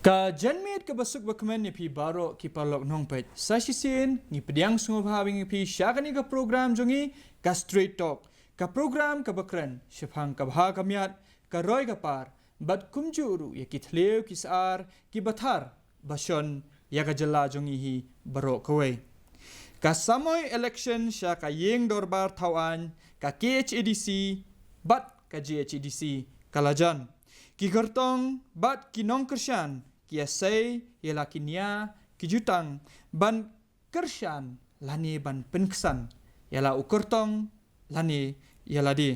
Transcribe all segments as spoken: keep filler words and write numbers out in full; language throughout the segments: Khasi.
Ka janmiet kaba suk bakmen ïa phi baroh ki paralok nongpeit. Sa shisien ngi pdiang sngewbha ïa phi sha kane ka program jong ngi, ka Straight Talk. Ka program kaba kren shaphang ka bha ka miat, ka roi ka par, bad kumjuh ruh ïa ki thliew ki sar kiba thar ba shon ïa ka jylla jong ngi hi baroh kawei. Ka samoi election sha ka ïing dorbar thawaiñ, ka K H A D C bad ka G H A D C ka la jan. Ki kyrtong bad ki nongkyrshan ki ïasei ïa la ki nia ki jutang ban kyrshan lane ban pynksan ïa la u kyrtong lane ïa lade.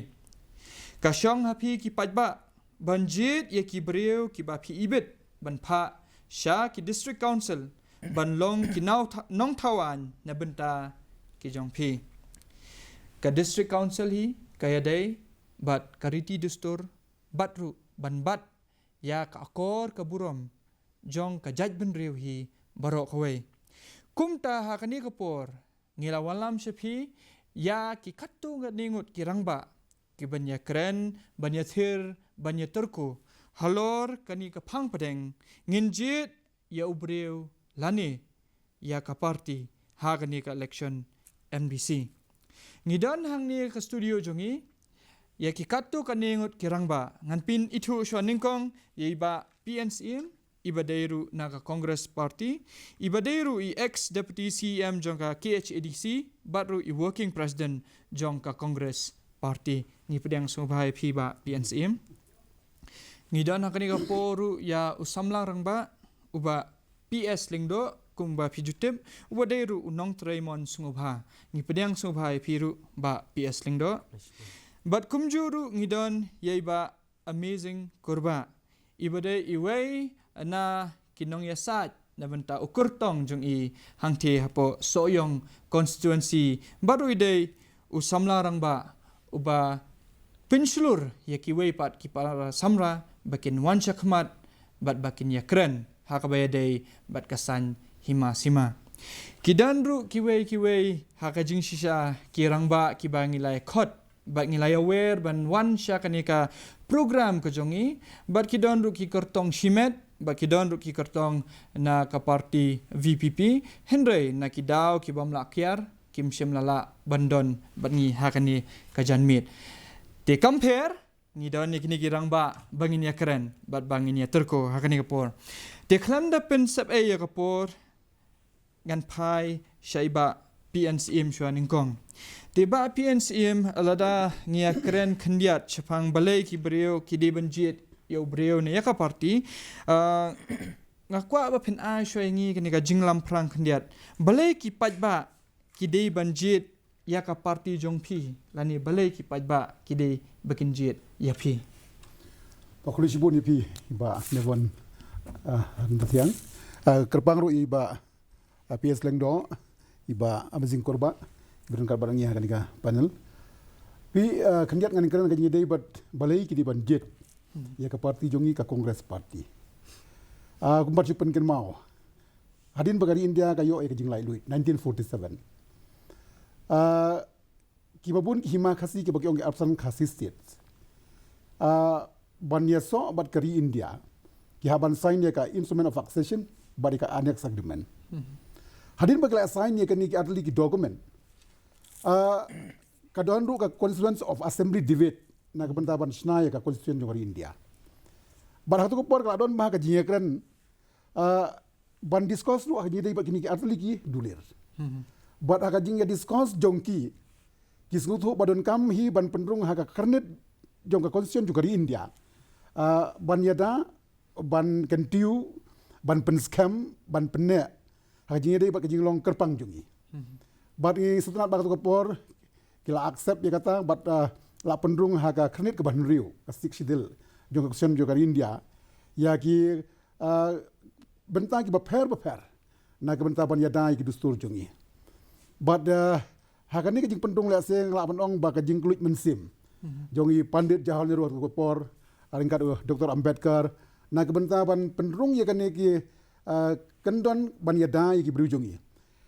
Ka shong ha phi ki paidbah ban jied ïa ki briew kiba phi ibit ban phah sha ki District Council ban long ki nau tha- nongthawaiñ na bynta ki jong phi. Ka District Council hi ka ïadei bad ka riti dustur bad ruh ban bat ïa ka akor ka burom jong ka jaitbynriew hi baroh kawei. Kumta ha kane ka por ngi la wallam sha phi ïa ki katto katne ngut ki rangbah kiban ïakren, ban ïathir, ban ïatyrko halor kane ka phang pdeng, ngin jied ïa u briew lane ïa ka party ha kane ka election M D C. Ngi don hangne ka studio jong ngi ïa ki katto katne ngut ki rangbah. Ngan pynithuh shuwa nyngkong ïa i Bah P N Syiem, iba dei ruh na ka Congress Party, iba dei ruh i ex Deputy C E M jong ka K H A D C bad ruh i Working President jong ka Congress Party. Ngi pdiang sngewbha ïa phi Bah P N Syiem. Ngi don ha kane ka por ruh ïa u samla rangbah, u Bah P S Lyngdoh, kumba phi ju tip, uba dei ruh u nongtrei mon sngewbha. Ngi pdiang sngewbha ïa phi ruh Bah P S Lyngdoh. Bad kumjuh ruh ngi don ïa i Bah Amazing Kurbah, iba dei iwei na ki nongïasaid na bynta u kyrtong jong i hangtei hapoh Sohiong constituency, bad ruh i dei u samla rangbah uba pynshlur ïa kiwei pat ki para samla ba kin wan shakhmat bad ba kin ïakren ha kaba ïadei bad ka saiñ hima sima. Ki don ruh kiwei kiwei ha ka jingshisha ki rangbah kiba ngi la ïa khot bad ngi la ïa wer ban wan sha kane ka program ka jong ngi, bad ki don ruh ki kyrtong shimet, bad ki don ruh ki kyrtong na ka party V P P, hynrei na ki daw ki bym lah kiar kim shym la lah ban don bad ngi ha kane ka janmiet. Te kam pher ngi don ïa kine ki rangbah ba ngin ïakren bad ba ngin ïatyrko ha kane ka por. Te khlem da pynsep ei ïa ka por, ngan phai sha i Bah P N Syiem shuwa nyngkong. Te Bah P N Syiem, lada ngi ïakren khyndiat shaphang balei ki briew ki dei ban jied ïa u briew ne ïa ka party, ah, nga kwah ba phin ai shuwa ïa ngi kane ka jinglamphrang khyndiat. Balei ki paidbah ki dei ban jied ïa ka party jong phi, lane balei ki paidbah ki dei ba kin jied ïa phi? Ba khublei shibun ïa phi, Bah Nevon, ah, Randathiang. Ah, kyrpang ruh i Bah, ah, P S Lyngdoh, i Bah Amazing Kurbah, iba don ryngkat bad ngi ha kane ka panel. Phi, ah, khyndiat ngan kren ka jingïadei bad balei ki dei ban jied ïa ka party jong ngi, ka Congress Party. Ah, kumba shu pynkynmaw, hadien ba ka ri India ka ïoh ïa ka jinglaitluid, nineteen forty-seven, ah, kiba bun ki hima Khasi kiba ki ong ki Arphew San Khasi States, ah, ban ïasoh bad ka ri India, ki hap ban sign ïa ka Instrument of Accession bad ïa ka Annex Agreement. Hadien ba ki la sign ïa kane ki artylli ki document, ah, ka don ruh ka Constituent of Assembly debate na ka bynta ban shna ïa ka Constitution jong ka ri India. Bad ha katu ka por ka la don ma ka jingïakren, ah, ban discuss ruh ha ka jingïadei bad kine ki artylli ki dulir. Bad ha ka jingïadiscuss jong ki, ki sngewthuh ba donkam hi ban pynrung ha ka khyrnit jong ka Constitution jong ka ri India, ah, ban ïada, ban kyntiew, ban pynskhem, ban pynneh ha ka jingïadei bad ka jinglong kyrpang jong ngi. Bad ngi sngewtynnat ba ha katu ka por ki la accept ïa kata, bad, ah, la pynrung ha ka khyrnit kaba hynriew, ka Sixth Schedule jong ka Constitution jong ka ri India, ïa ki, ah, bynta kiba pher bapher na ka bynta ban ïada ïa ki dustur jong ngi. Bad, ah, ha kane ka jingpynrung lehse nga lah ban ong ba ka jingkylluid mynsiem jong i Pandit Jawaharlal Nehru ha katu ka por, ah, ryngkat u Doctor Ambedkar, na ka bynta ban pynrung ïa kane ki, ah, kyndon ban ïada ïa ki briew jong ngi.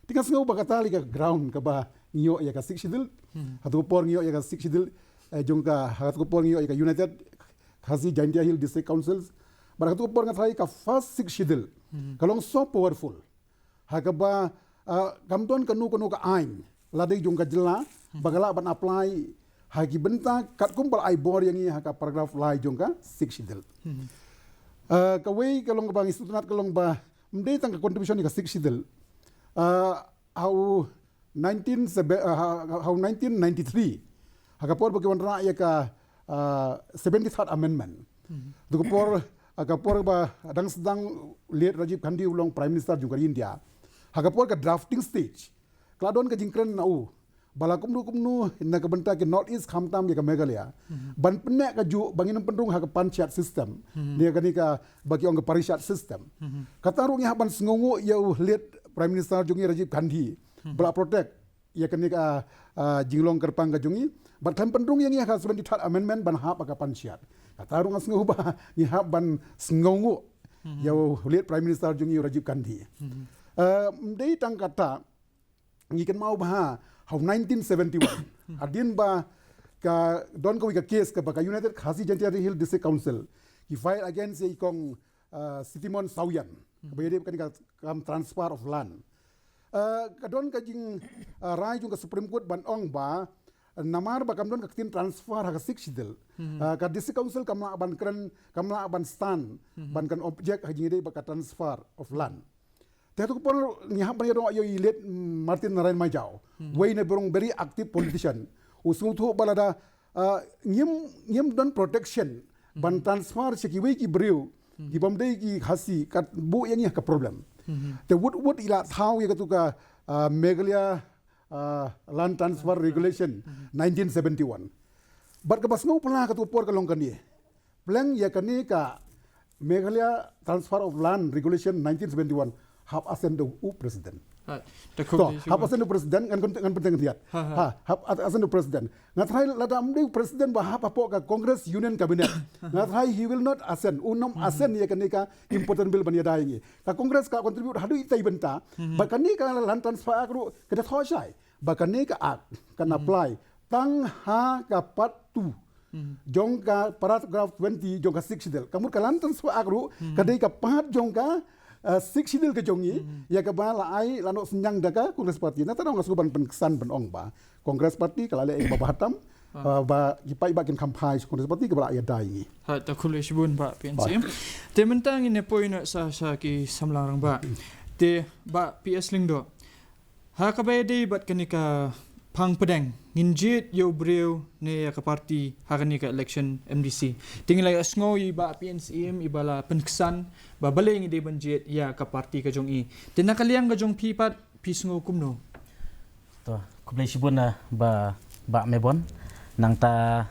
Te nga sngew ba kata lei ka ground kaba ngi ïoh ïa ka Sixth Schedule. Ha katu ka por ngi ïoh ïa ka Sixth Schedule, eh, jong ka, ha katu ka por ngi ïoh ïa ka United Khasi Jaintia Hills District Councils. Bad ha katu ka por nga tharai ka first Sixth Schedule ka long so powerful, ha kaba, ah, kam don kano kano ka aiñ la dei jong ka jylla ba ka lah ban apply ha ki bynta katkum ba la ai bor ïa ngi ha ka paragraph lai jong ka Sixth Schedule. Ah, kawei ka long ba ngi sngewtynnat ka long ba ym dei tang ka contribution ïa ka Sixth Schedule. Ah, ha u nineteen sebe-, ah, ha, ha u nineteen ninety-three, ha ka por ba ki wanrah ïa ka, ah, seventy-third Amendment. Tu ka por, ha ka por ba dang sdang late Rajiv Gandhi u long Prime Minister jong ka India, ha ka por ka drafting stage ka la don ka jingkren na u ba la kumno kumno na ka bynta ka North East khamtam ïa ka Meghalaya ban pynneh kajuh ba ngin ym pynrung ha ka panchayat system, ne kane kaba ki ong ka parishad system. Kata ruh ngi hap ban sngewnguh ïa u late Prime Minister jong ngi Rajiv Gandhi ba la protect ïa kane ka, ah, jinglong kyrpang ka jong ngi, bad khlem pynrung ïa ngi ha ka seventy-third Amendment ban hap ha ka panchayat. Kata ruh nga sngew ba ngi hap ban sngewnguh ïa u late Prime Minister jong ngi Rajiv Gandhi. Ah, ym dei tang kata, ngi kynmaw ba ha, ha u nineteen seventy-one, hadien ba ka don kawei ka case kaba ka United Khasi Jaintia Hills District Council ki file against ïa i kong, ah, Sitimon Sawyan kaba ïadei bad kane ka kam transfer of land. Ah, ka don ka jing, ah, rai jong ka Supreme Court ban ong ba namar ba kam don ka ktien transfer ha ka Sixth Schedule, ah, ka District Council kam lah ban kren, kam lah ban stand ban kan object ha jingïadei bad ka transfer of land. Te ha tu ka por ngi hap ban ïaroh ïa i late Martin Narayan Majaw, wei na ba u long very active politician. U sngewthuh ba lada, ah, ngim, ngim don protection ban transfer sha kiwei ki briew ki bym dei ki Khasi, kat buh ïa ngi ha ka problem. Te wut wut i la thaw ïa katu ka, ah, Meghalaya, ah, Land Transfer Regulation nineteen seventy-one. Bad kaba sngewphylla katu ka por ka long kane, pleng ïa kane ka Meghalaya Transfer of Land Regulation nineteen seventy-one hap ascend da u President. Ha, da khum. To, hap ascend da u President, ngan pyn-, ngan pynteng thiat. Ha, ha. Ha, hap ascend da u President. Nga tharai lada ym dei u President ba hap hapoh ka Congress Union Cabinet, nga tharai he will not ascend. Un ym ascend ïa kane ka important bill ban ïada ïa ngi. Ka Congress ka contribute haduh ita i bynta ba kane ka Land Transfer Act ruh ka da thoh shai ba kane ka Act kan apply tang ha ka part two jong ka paragraph twenty jong ka Sixth Schedule. Ka mut ka Land Transfer Act ruh ka dei ka part jong ka, eh, Sixth Schedule ka jong ngi, ïa kaba la ai la noh synñiang da ka Congress Party. Na ta dong nga sngewbha ban pynksan ban ong ba Congress Party ka la leh ïa kaba bha tam, eh, ba ki paidbah kin kham phai sha Congress Party kaba la ïada ïa ngi. Ha, ta khublei shibun Bah P N C M. Te mynta ngin ïa poi noh sa sha ki samla rangbah. Te Bah P S Lyngdoh, ha kaba ïadei bad kane ka phang pdeng, ngin jied ïa u briew ne ïa ka party ha kane ka election M D C. Te ngi la ïohsngew ïa i Bah P N C M i ba la pynksan ba balei ngi dei ban jied ïa ka party ka jong i. Te na ka liang ka jong phi pat phi sngew kumno? To, khublei shibun, eh, Bah, Bah Mebon. Nangta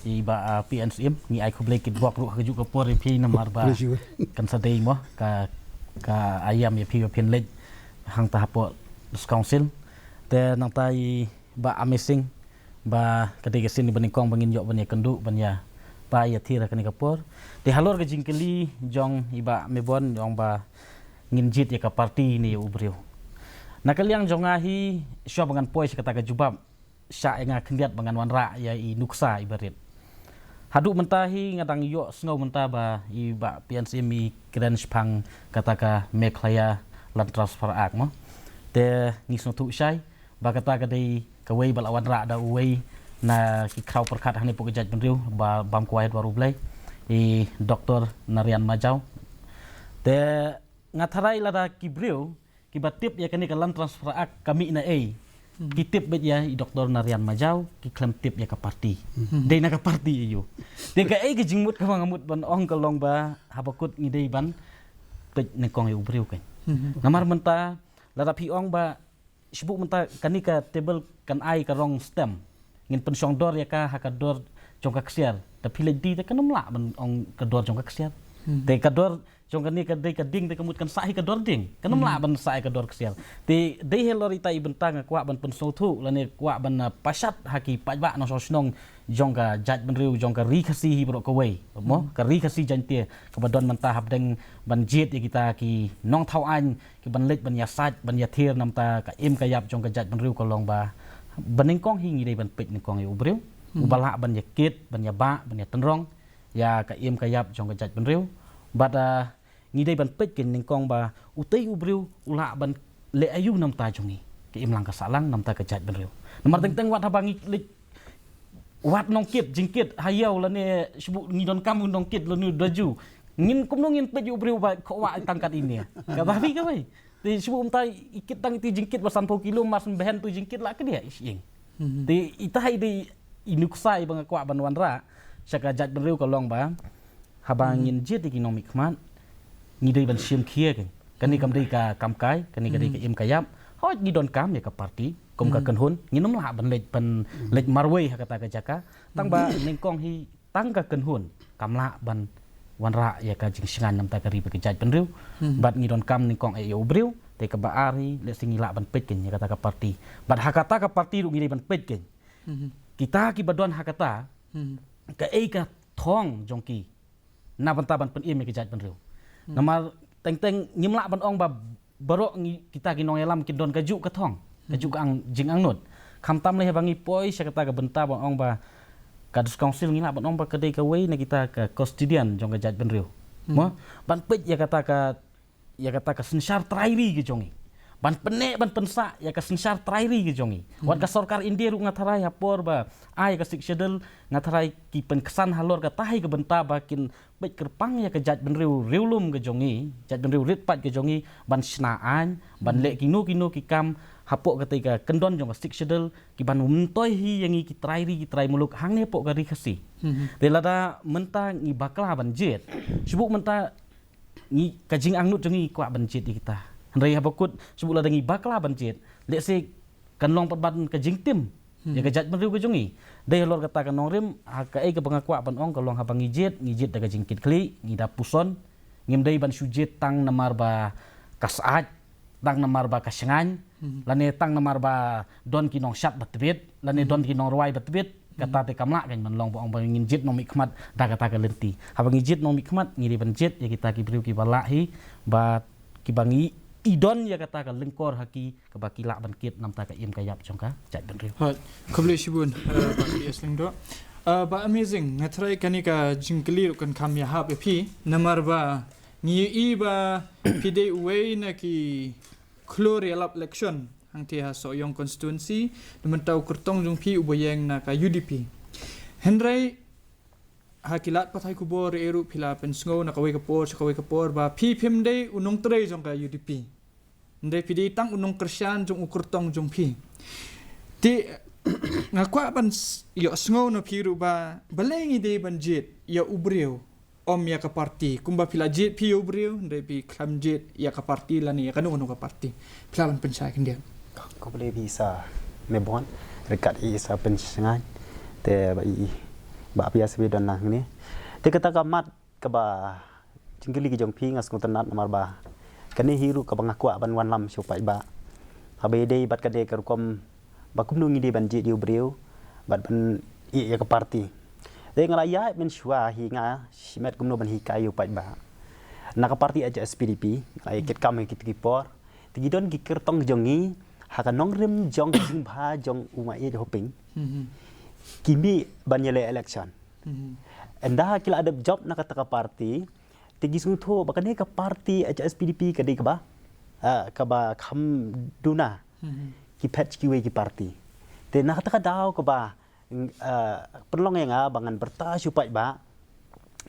i Bah, ah, P N C M, ngi ai khublei kitbok ruh ha kajuh ka por ïa phi namar ba kan sa dei mo ka, ka aïam ïa phi ba phin leit hangta hapoh District Council. Te nangta i Bah Amazing ba ka dei ka sien ba nyngkong ba ngin ïoh ban ïakynduh ban ïa, ba ïathir ha kane ka por. Te halor ka jingkylli jong i Bah Mebon jong ba ngin jied ïa ka party ne ïa u briew. Na ka liang jong nga hi, shuwa ba ngan poi sha kata ka jubab, shah ïa nga khyndiat ba ngan wanrah ïa i nuksa i barit. Haduh mynta hi nga dang ïohsngew mynta ba i Bah P N C M i kren shaphang kata ka Meghalaya Land Transfer Act mo. Te ngi sngewthuh shai ba kata ka dei kawei ba la wanrah da uwei na ki khraw pyrkhat hangne hapoh ka jaitbynriew ba bam kwai ha dwar U Blei, i Doktor Narayan Majaw. Te nga tharai lada ki briew kiba tip ïa kane ka Land Transfer Act ka mih na ei, ki tip beit ïa i Doktor Narayan Majaw, ki khlem tip ïa ka party. Dei na ka party ïa u. Te kaei ka jingmut kaba nga mut ban ong ka long ba haba kut ngi dei ban peit nyngkong ïa u briew kein. Namar mynta lada phi ong ba shu buh mynta kane ka table kan ai ka rong stem, ngin pynshong dor ïa ka ha ka dor jong ka ksiar. Te phi leit die te kan ym lah ban ong ka dor jong ka ksiar. Te ka dor jong kane ka dei ka ding te ka mut kan sah hi ka dor ding. Kan ym lah ban sah ïa ka dor ksiar. Te dei halor ita i bynta nga kwah ban pynsngewthuh lane kwah ban, ah, pashat ha ki paidbah nongshong shnong jong ka jaitbynriew jong ka Ri Khasi hi baroh kawei. Mo, ka Ri Khasi Jaiñtia kaba don mynta hapdeng ban jied ïa kita ki nongthaw aiñ ki ban leit ban ïasaid ban ïathir namar ka im ka ïap jong ka jaitbynriew ka long ba, ba nyngkong hi ngi dei ban peit nyngkong ïa u briew uba lah ban ïakit, ban ïabah, ban ïatynrong ïa ka im ka ïap jong ka jaitbynriew. Bad, ah, ngi dei ban peit kein nyngkong ba utei u briew u lah ban leh aïu namar jong ngi, ka imlang ka sahlang, namar ka jaitbynriew. Namar teng teng wat haba ngi leit wad nongkit jingkit ha ïew lane shu ngi donkam u nongkit lane u daju, ngin kumno ngin peit u briew ba khot wad tang kat ine? Kaba phi kaba. Te shu mynta i kit tang iti jingkit ba sanphew kilo, mar shen behen tu jingkit lah ka dia ish ing. Te ita ha i dei i nuksa iba nga kwah ban wanrah sha ka jaitbynriew ka long ba haba ngin jied ïa ki nongmihkhmat, ngi dei ban shim khia kein. Kane kam dei ka kam kai, kane ka dei ka im ka ïap. Hooid ngi donkam ïa ka party kum ka kynhun, ngin ym lah ban leit ban leit marwei ha kata ka jaka. Tang ba nyngkong hi tang ka kynhun kam lah ban wanrah ïa ka jingshngaiñ namar ka ri bad ka jaitbynriew. Bad ngi donkam nyngkong eh ïa u briew, te kaba ar hi lehse ngi lah ban peit kein ïa kata ka party. Bad ha kata ka party ruh ngi dei ban peit kein kita kiba don ha kata, kaei ka thong jong ki na bynta ban pynim ïa ka jaitbynriew. Namar teng teng ngim lah ban ong ba baroh ngi kita ki nongïalam kin don kajuh ka thong, kajuh ka ang, jingangnud. Khamtam lei haba ngi poi sha kata ka bynta ban ong ba ka District Council ngi lah ban ong ba ka dei kawei na kita ka custodian jong ka jaitbynriew. Mo, ban peit ïa kata ka ïa kata ka synshar trai ri ka jong ngi. Ban pynneh ban pynsah ïa ka synshar trai ri ka jong ngi. Wat ka sorkar India ruh nga tharai ha por ba ai ka Sixth Schedule nga tharai ki pynksan halor kata hi ka bynta ba kin peit kyrpang ïa ka jaitbynriew riewlum ka jong ngi, jaitbynriew rit paid ka jong ngi, ban shna aiñ, ban leh kino kino ki kam hapoh kata ka kyndon jong ka Sixth Schedule, ki ban myntoi hi ïa ngi ki trai ri ki trai muluk hangne hapoh ka ri Khasi. Te lada mynta ngi bakla ban jied, shu mynta ngi ka jingangnud jong ngi kwah ban jied ïa kita. Hynrei haba kut shu lada ngi bakla ban jied, lehse kan long pat ban ka jingtim ïa ka jaitbynriew ka jong ngi. Dei halor kata ka nongrim, ha kaei kaba nga kwah ban ong ka long haba ngi jied, ngi jied da ka jingkitkhlieh, ngi da puson, ngim dei ban shu jied tang namar ba ka syaid, tang namar ba ka shngaiñ, lane tang namar ba don ki nongshad ba tbit, lane don ki nongrwai ba tbit, kata te kam lah kein ban long ba ong ba ngin jied nongmihkhmat da kata ka lynti. Haba ngi jied nongmihkhmat, ngi dei ban jied ïa kita ki briew kiba lah hi, ba kiba ngi i don ïa kata ka lyngkor ha ki, kaba ki lah ban kit namar ka im ka ïap jong ka jaitbynriew. Hooid, khublei shibun, eh, Bah P S Lyngdoh. Eh, Bah Amazing, nga tharai kane ka jingkylli ruh kan kham ïahap ïa phi, namar ba ngi ïohi ba phi dei uwei na ki khlur ïalap election hangtei ha Sohiong constituency, na bynta u kyrtong jong phi uba ïeng na ka U D P. Hynrei ha ki lad pathai khubor ruh phi la pynsngew na kawei ka por sha kawei ka por ba phi phim dei u nongtrei jong ka U D P. Hynrei phi dei tang u nongkyrshan jong u kyrtong jong phi. Te nga kwah ban s-, ïohsngew na phi ruh ba balei ngi dei ban jied ïa u briew, ym ïa ka party, kumba phi la jied phi ïa u briew, hynrei phi khlem jied ïa ka party lane ïa kano kano ka party. Phi lah ban pynshai khyndiat. Khublei phi sa Mebon, ryngkat i sa pynshngaiñ. Te ba i, ba phi sa phi don lang hangne. Te kata ka mat kaba jingkylli ka jong phi nga sngewtynnat namar ba kane hi ruh kaba nga kwah ban wanlam sha u paidbah. Haba ïadei bad kane ka rukom ba kumno ngi dei ban jied ïa u briew bad ban ïeh ïa ka party. Te nga la ïaid mynshuwa hi nga shimet kumno ban hikai ïa u paidbah. Na ka party H S P D P, nga la ïa kit kam ha kito ki por. Te ki don ki kyrtong jong ngi ha ka nongrim jong ka jingbha jong u Maieit Hoping. Ki mih ban ïaleh election. Ynda ki la dep jop na kata ka party, te ki sngewthuh ba kane ka party H S P D P ka dei kaba, ah, kaba kham duna ki phet kiwei ki party. Te na kata ka daw kaba, ah, pynlong ïa nga ba ngan pyrta sha u paidbah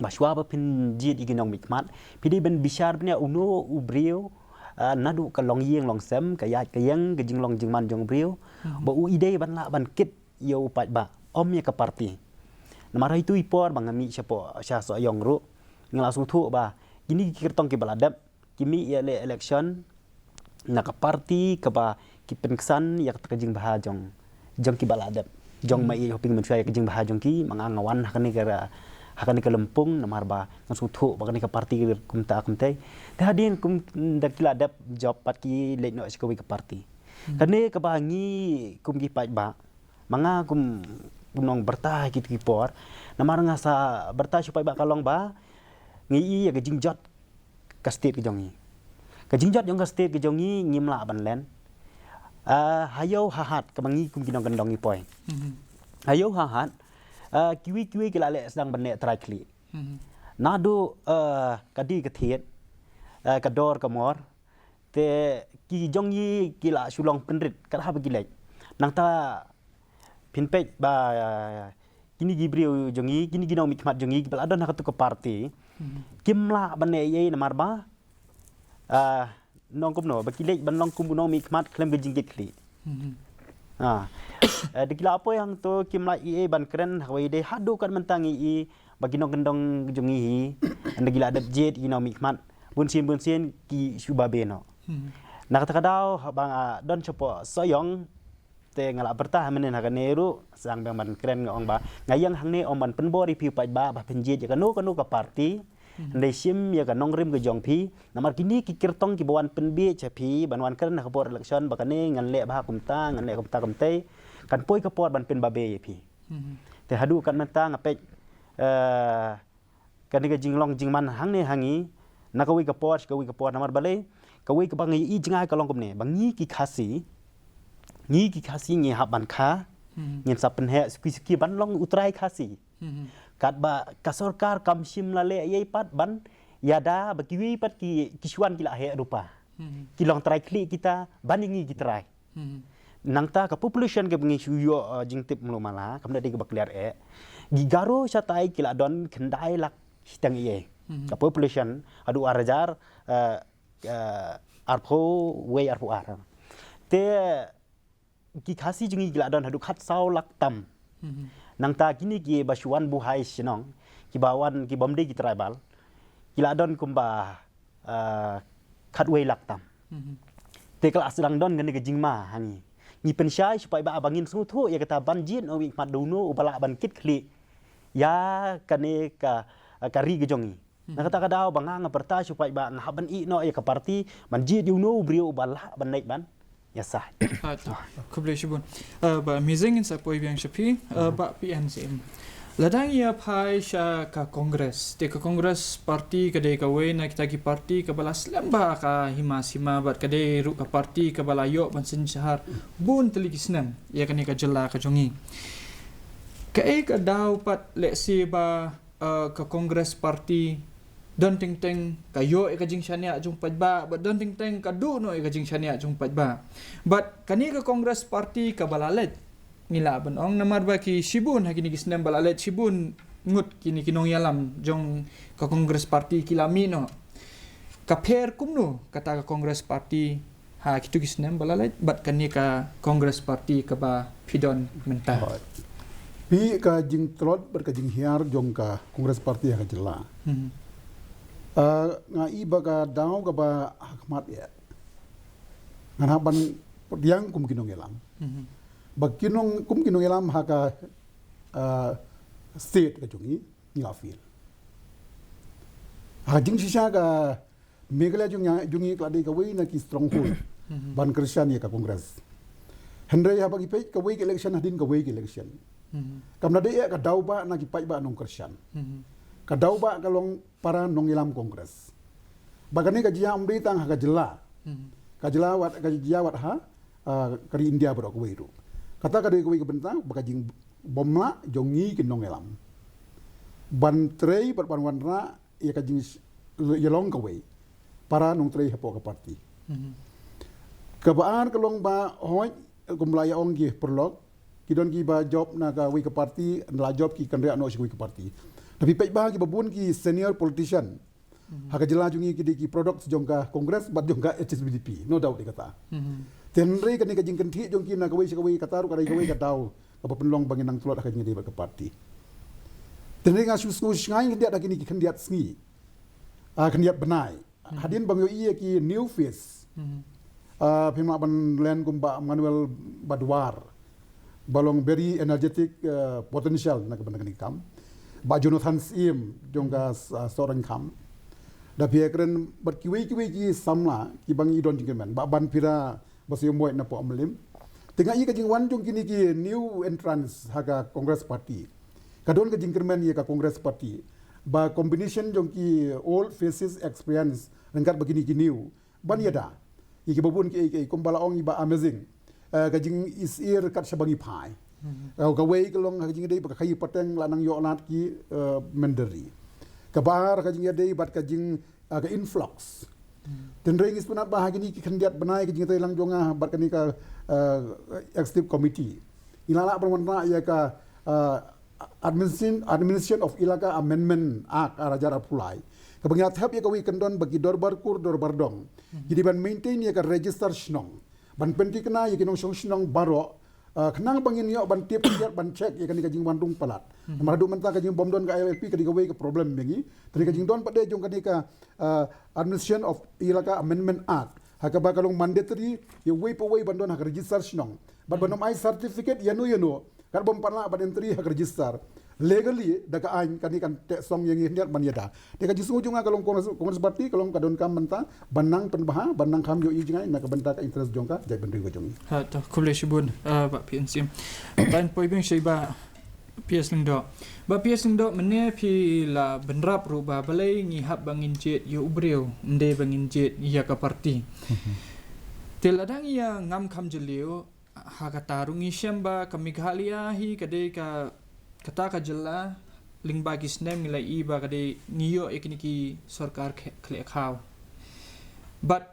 ba shuwa ba phin jied ïa ki nongmihkhmat, phi dei ban bishar bniah uno u briew, ah, naduh ka longïing longsem, ka ïaid ka ïeng, ka jinglong jingman jong u briew, ba u i dei ban lah ban kit ïa u paidbah, ym ïa ka party. Namar ha itu i por ba nga mih shapoh sha Sohiong ruh, nga la sngewthuh ba kine ki kyrtong kiba la dep ki mih ïaleh election na ka party kaba ki pynksan ïa kata ka jingbha jong, jong kiba la dep. Jong Maieit Hoping mynshuwa ïa ka jingbha jong ki, ma nga nga wan ha kane ka, ha kane ka lympung namar ba nga sngewthuh ba kane ka party kumta kumtei. Te hadien kum da ki la dep jop pat ki leit noh sha kawei ka party. Kane kaba ngi kum ki paidbah, ma nga kum, kum nongpyrta ha kito ki por, namar nga sa pyrta sha u paidbah ka long ba ngi i ïa ka jingjot ka state ka jong ngi. Ka jingjot jong ka state ka jong ngi ngim lah ban len. Ah, ha ïew ha hat kaba ngi kum ki nongkyndong ngi poi. Ha ïew ha hat, ah, kiwei kiwei ki la leh sdang ban leh trai khlieh. Naduh, eh, ka die ka thied, eh, ka dor ka mor, te ki jong ngi ki la shu long pynrit, kat haba ki leit. Nangta phin peit ba, eh, kine ki briew jong ngi, kine ki nongmihkhmat jong ngi, kiba la don ha katu ka party, kim lah ban leh ei ei namar ba, ah, nong kumno, ba ki leit ban long kum u nongmihkhmat khlem ka jingkit khlieh. Ah. Eh, da ki la poi hangto kim lah ei ei ban kren ha kawei de, haduh kat mynta ngi i ba ki nongkyndong jong ngi hi, ynda ki la dep jied ki nongmihkhmat, bunsien bunsien ki shu babe noh. Na kata ka daw, haba nga don shapoh Sohiong, te nga la pyrta ha mynnin ha kane ruh, sdang biang ban kren, nga ong ba nga ïeng hangne ym ban pynbor ïa phi u paidbah ba phin jied ïa kano kano ka party, hynrei shim ïa ka nongrim ka jong phi. Namar kine ki kyrtong kiba wan pynbieit sha phi ban wan kren ha ka por election ba kane ngan leh bha kumta, ngan leh kumta kumtei, kan poi ka por ban pynbabe ïa phi. Te haduh kat mynta nga peit, eh, kane ka jinglong jingman hangne ha ngi, na kawei ka por sha kawei ka por, namar balei, kawei kaba ngi i jngai ka long kumne, ba ngi ki Khasi, ngi ki Khasi ngi hap ban kha, ngin sa pynheh suki suki ban long u trai Khasi. Katba ka sorkar kam shim la leh ei ei pat ban ïada ba kiwei pat ki, ki shuwa ki la heh ruh pat. Ki long trai khlieh kita ban ïa ngi ki trai. Nangta ka population kaba ngi shu ïoh, eh, jingtip mluh mala, kam da dei kaba clear eh. Ki Garo shatai ki la don khyndai lak shiteng ei ei. Ka population haduh ar hajar, eh, eh, arphew wei arphew ar. Te ki Khasi jong ngi ki la don haduh khatsaw lak tam. Nangta kine kiba shu wan buhai shnong, kiba wan, kibym dei ki tribal, ki la don kumba, ah, khatwei lak tam. Te ka la sdang don kane ka jingma ha ngi. Ngi pynshai shu paidbah ba ngin sngewthuh ïa kata ban jied nongmihkhmat da uno uba lah ban kit khlieh ïa kane ka, ka ri ka jong ngi. Na kata ka daw ba nga nga pyrta shu paidbah, nga hap ban ïeh noh ïa ka party, ban jied ïa uno u briew uba lah ban leit ban ïasaid. Ah, to. Khublei shibun. Eh, Bah Amazing, ngin sa poi biang sha phi, eh, Bah P N Syiem. Lada ngi ïa phai sha ka Congress, te ka Congress party ka dei kawei na kita ki party kaba la slem bha ha ka hima sima bad ka dei ruh ka party kaba la ïoh ban synshar bun tylli ki snem ïa kane ka jylla ka jong ngi. Kaei ka daw pat lehse ba, eh, ka Congress party don teng teng ka ïoh ïa ka jingshaniah jong paidbah, bad don teng teng ka duh noh ïa ka jingshaniah jong paidbah. Bad kane ka Congress party kaba la leit, ngi lah ban ong namar ba ki shibun ha kine ki snem ba la leit, shibun ngut kine ki nongïalam jong ka Congress party ki la mih noh. Ka pher kumno kata ka Congress party ha kitu ki snem ba la leit bad kane ka Congress party kaba phi don mynta? Phi, ka jingtlot bad ka jinghiar jong ka Congress party ha ka jylla, ah, nga i ba ka daw kaba ha khmat ïa ngan hap ban pdiang kum ki nongïalam. Ba ki nong, kum ki nongïalam ha ka, ah, state ka jong ngi, ngi la fail. Ha jingshisha ka Meghalaya jong ngi, jong ngi ka la dei kawei na ki stronghold ban kyrshan ïa ka Congress. Hynrei haba ngi peit kawei ka election hadien kawei ka election, kam da dei ïa ka daw ba na ki paidbah nongkyrshan. Ka daw ba ka long para nongïalam Congress. Ba kane ka jia ym dei tang ha ka jylla. Ka jylla wat, ka jia wat ha, ah, ka ri India baroh kawei ruh. Kata ka dei kawei ka bynta ba ka jingbymlah jong ngi ki nongïalam ban trei bad ban wanrah ïa ka jing, ïa long kawei para nongtrei hapoh ka party. Kaba ar ka long ba hooid, kumba la ïa ong ki paralok, ki don kiba jop na kawei ka party, la jop ki kynriah noh sha kawei ka party. Tapi peit ba kiba bun ki senior politician ha ka jylla jong ngi ki dei ki products jong ka Congress bad jong ka H S P D P, no doubt ïa kata. Te hynrei kane ka jingkynthih jong ki na kawei sha kawei, kata ruh ka dei kawei ka daw kaba pynlong ba ngin nang tlot ha ka jingïadei bad ka party. Te hynrei nga shu sngew shngaiñ khyndiat ha kine ki khyndiat sngi, ah, khyndiat bnai, hadien ba ngi ïohi ïa ki new face. Ah, phim lah ban len kum Bah Manuel Badwar, ba long very energetic, ah, potential na ka bynta kane ka kam. Bah Jonathan Syiem jong ka, ah, Sohryngkham. Da phi ïakren bad kiwei kiwei ki samla kiba ngi don jingkyrmen, Bah Banphira Basaiawmoit na Pohmwlim. Te nga i ka jingwan jong kine ki new entrants ha ka Congress party ka don ka jingkyrmen ïa ka Congress party. Ba combination jong ki old faces, experience, ryngkat bad kine ki new, ban ïada ïa kiba bun kiei kiei, kumba la ong i Bah Amazing, eh, ka jingisih kat shaba ngi phai. Eh, kawei ka long ha ka jingïadei bad ka khaïi pateng, la nang ïoh lad ki, eh, mynder ri. Kaba ar ka jingïadei bad ka jing, ah, ka influx. Tynrai ngi sngewtynnat ba ha kine ki khyndiat bnai ka jingïatreilang jong nga bad kane ka, ah, executive committee, ngi la lah ban wanrah ïa ka, ah, Administration, Administration of Elaka Amendment Act ar hajar arphew lai, kaba ngi la thep ïa kawei kyndon ba ki dorbar kur dorbar dong ki dei ban maintain ïa ka register shnong, ban pynthikna ïa ki nongshong shnong baroh, ah, khnang ba ngin ïoh ban tip, ban check ïa kane ka jingwan rung palat. Namar haduh mynta ka jingbym don ka I L P ka dei kawei ka problem ïa ngi. Te ka jingdon pat de jong kane ka, ah, Administration of Elaka Amendment Act, ha kaba ka long mandatory ïa uwei pa uwei ban don ha ka register shnong bad ban ym ai certificate ïano ïano kat bym pat lah ban entry ha ka register legally da ka aiñ. Kane kan teh song ïa ngi khyndiat ban ïada. Te ka jingsngew jong nga ka long Congress, Congress Party ka long ka donkam mynta ban nang pynbha, ban nang kham ïohi jngai na ka bynta ka interest jong ka jaitbynriew ka jong ngi. Ha, to, khublei shibun, ah, Bah P N Syiem. Ban poi biang sha i Bah P S Lyngdoh. Bah P S Lyngdoh, mynne phi la bynrap ruh ba balei ngi hap ba ngin jied ïa u briew, ym dei ba ngin jied ïa ka party. Te lada ngi ïa ngam kham jylliew, ha kata ruh ngi shem ba ka Meghalaya hi ka dei ka, kata ka jylla lyngba ki snem ngi la ïohi ba ka dei ngi ïoh ïa kine ki sorkar khe-, khleh khaw. Bad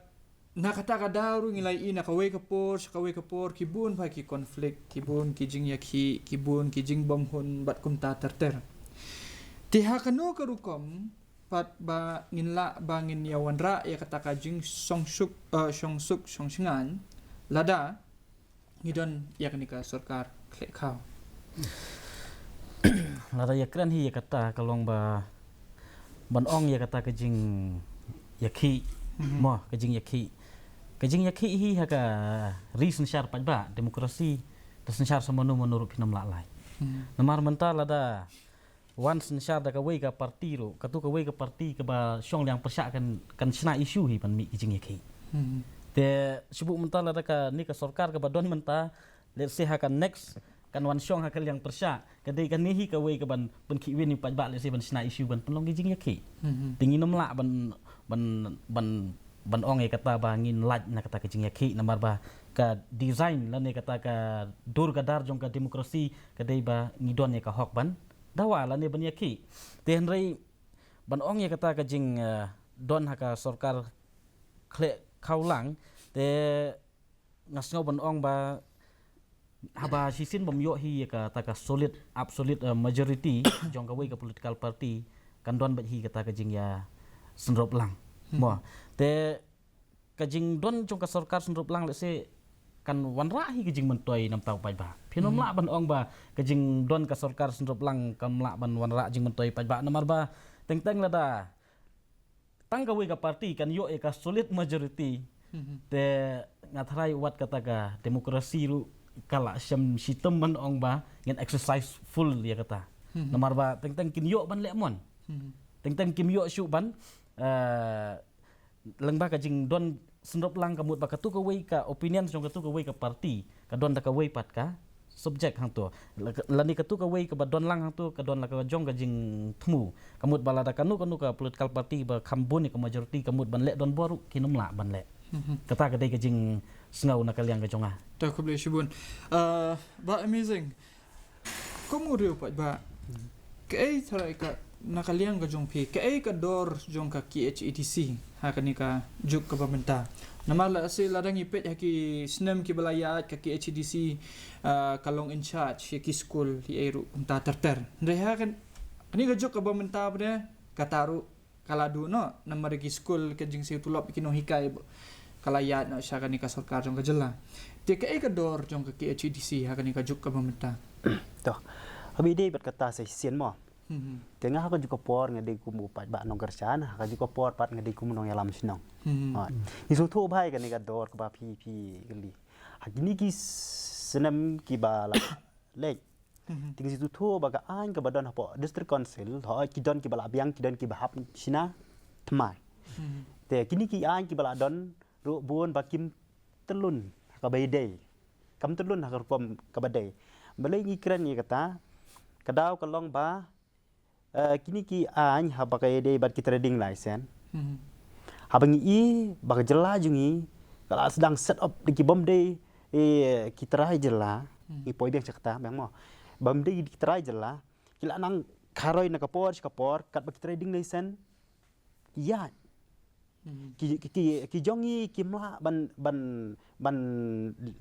na kata ka daw ruh ngi la ïohi na kawei ka por sha kawei ka por ki bun bha ki conflict, ki bun ki jingïakhih, ki bun ki jingbymhun bad kumta ter ter. Te ha kano ka rukom pat ba ngin lah ba ngin ïa wanrah ïa kata ka jingshongsuk, eh, shongsuk shongshngaiñ lada ngi don ïa kane ka sorkar khleh khaw? Lada ïa kren hi ïa kata ka long ba ban ong ïa kata ka jingïakhih. Mo, ka jingïakhih. Ka jingïakhih hi ha ka ri synshar paidbah, demokrasi, da synshar sa mano mano ruh phin ym lah lait. Namar mynta lada wan synshar da kawei ka party ruh, katu kawei ka party kaba shong liang pyrshah kan, kan shna issue hi ban mih ki jingïakhih. Te shu buh mynta lada kane ka sorkar kaba don mynta, let's say ha ka next kan wan shong ha ka liang pyrshah, ka dei kane hi kawei kaban pynkhih win ïa u paidbah, let's say ban shna issue ban pynlong ki jingïakhih. Te ngin ym lah ban, ban, ban, ban ong ïa kata ba ngin lait na kata ka jingïakhih, namar ba ka design lane kata ka dur ka dar jong ka demokrasi ka dei ba ngi don ïa ka hok ban dawa lane ban ïakhih. Te hynrei ban ong ïa kata ka jing, eh, don ha ka sorkar khleh khaw lang, te nga sngew ban ong ba haba shisien bym ïoh hi ïa kata ka solid, absolute, eh, majority jong kawei ka political party, kan don beit hi kata ka jingïasynrop lang. Mo, te ka jingdon jong ka sorkar synrop lang, let's say, kan wanrah hi ka jingmyntoi na bynta u paidbah. Phin ym lah ban ong ba ka jingdon ka sorkar synrop lang kam lah ban wanrah jingmyntoi paidbah, namar ba teng teng lada tang kawei ka party kan ïoh ïa ka solid majority, te nga tharai wat kata ka demokrasi ruh ka la shem shitom ban ong ba ngin exercise full ïa kata. Namar ba teng teng kin ïoh ban leh mon. Teng teng kim ïoh shuh ban, eh, lyngba ka jingdon synrop lang, ka mut ba katu kawei ka opinion jong katu kawei ka party ka don da kawei pat ka subject hangto. La-, lane katu kawei kaba don lang hangto ka don la ka jong ka jingthmu. Ka mut ba lada kano kano ka political party ba kham bun ïa ka majority, ka mut ban leh donbor ruh kin ym lah ban leh. Kata ka dei ka jingsngew na ka liang ka jong nga. To, khublei shibun. Ah, Bah Amazing. Kum u riew paidbah, kaei tharai ka, na ka liang ka jong phi, kaei ka dor jong ka K H A D C ha kane ka juk kaba mynta? Namar lehse lada ngi peit ha ki snem kiba la ïaid ka K H A D C, ah, ka long in charge ïa ki skul, ïa ei ruh kumta ter ter. Hynrei ha kan, kane ka juk kaba mynta pat de, kata ruh ka la duh noh, namar ki skul, ka jingsiew tulop ki nonghikai, ka la ïaid noh sha kane ka sorkar jong ka jylla. Te kaei ka dor jong ka K H A D C ha kane ka juk kaba mynta? To, haba ïadei bad kata sa shisien mo. Te nga ha ka juk ka por nga dei kum u paidbah nongkyrshan, ha ka juk ka por pat nga dei kum u nongïalam shnong. Ngi sngewthuh bha ïa kane ka dor kaba phi, phi kylli. Ha kine ki snem kiba la leit, te ngi sngewthuh ba ka aiñ kaba don hapoh District Council, hooid ki don kiba la biang, ki don kiba hap shna thymmai. Te kine ki aiñ kiba la don ruh bun ba kim tyllun ha kaba ïadei. Kam tyllun ha ka rukom kaba dei. Balei ngi kren ïa kata? Ka daw ka long ba, eh, kine ki aiñ haba ka ïadei bad ki trading license, haba ngi i ba ka jylla jong ngi ka la sdang set up da ki bym dei, eh, ki trai jylla, ngi poi biang sha kata biang mo. Bym dei ki trai jylla, ki la nang kharoi na ka por sha ka por, katba ki trading license ki ïaid. Ki, ki, ki, ki jong ngi kim lah ban, ban, ban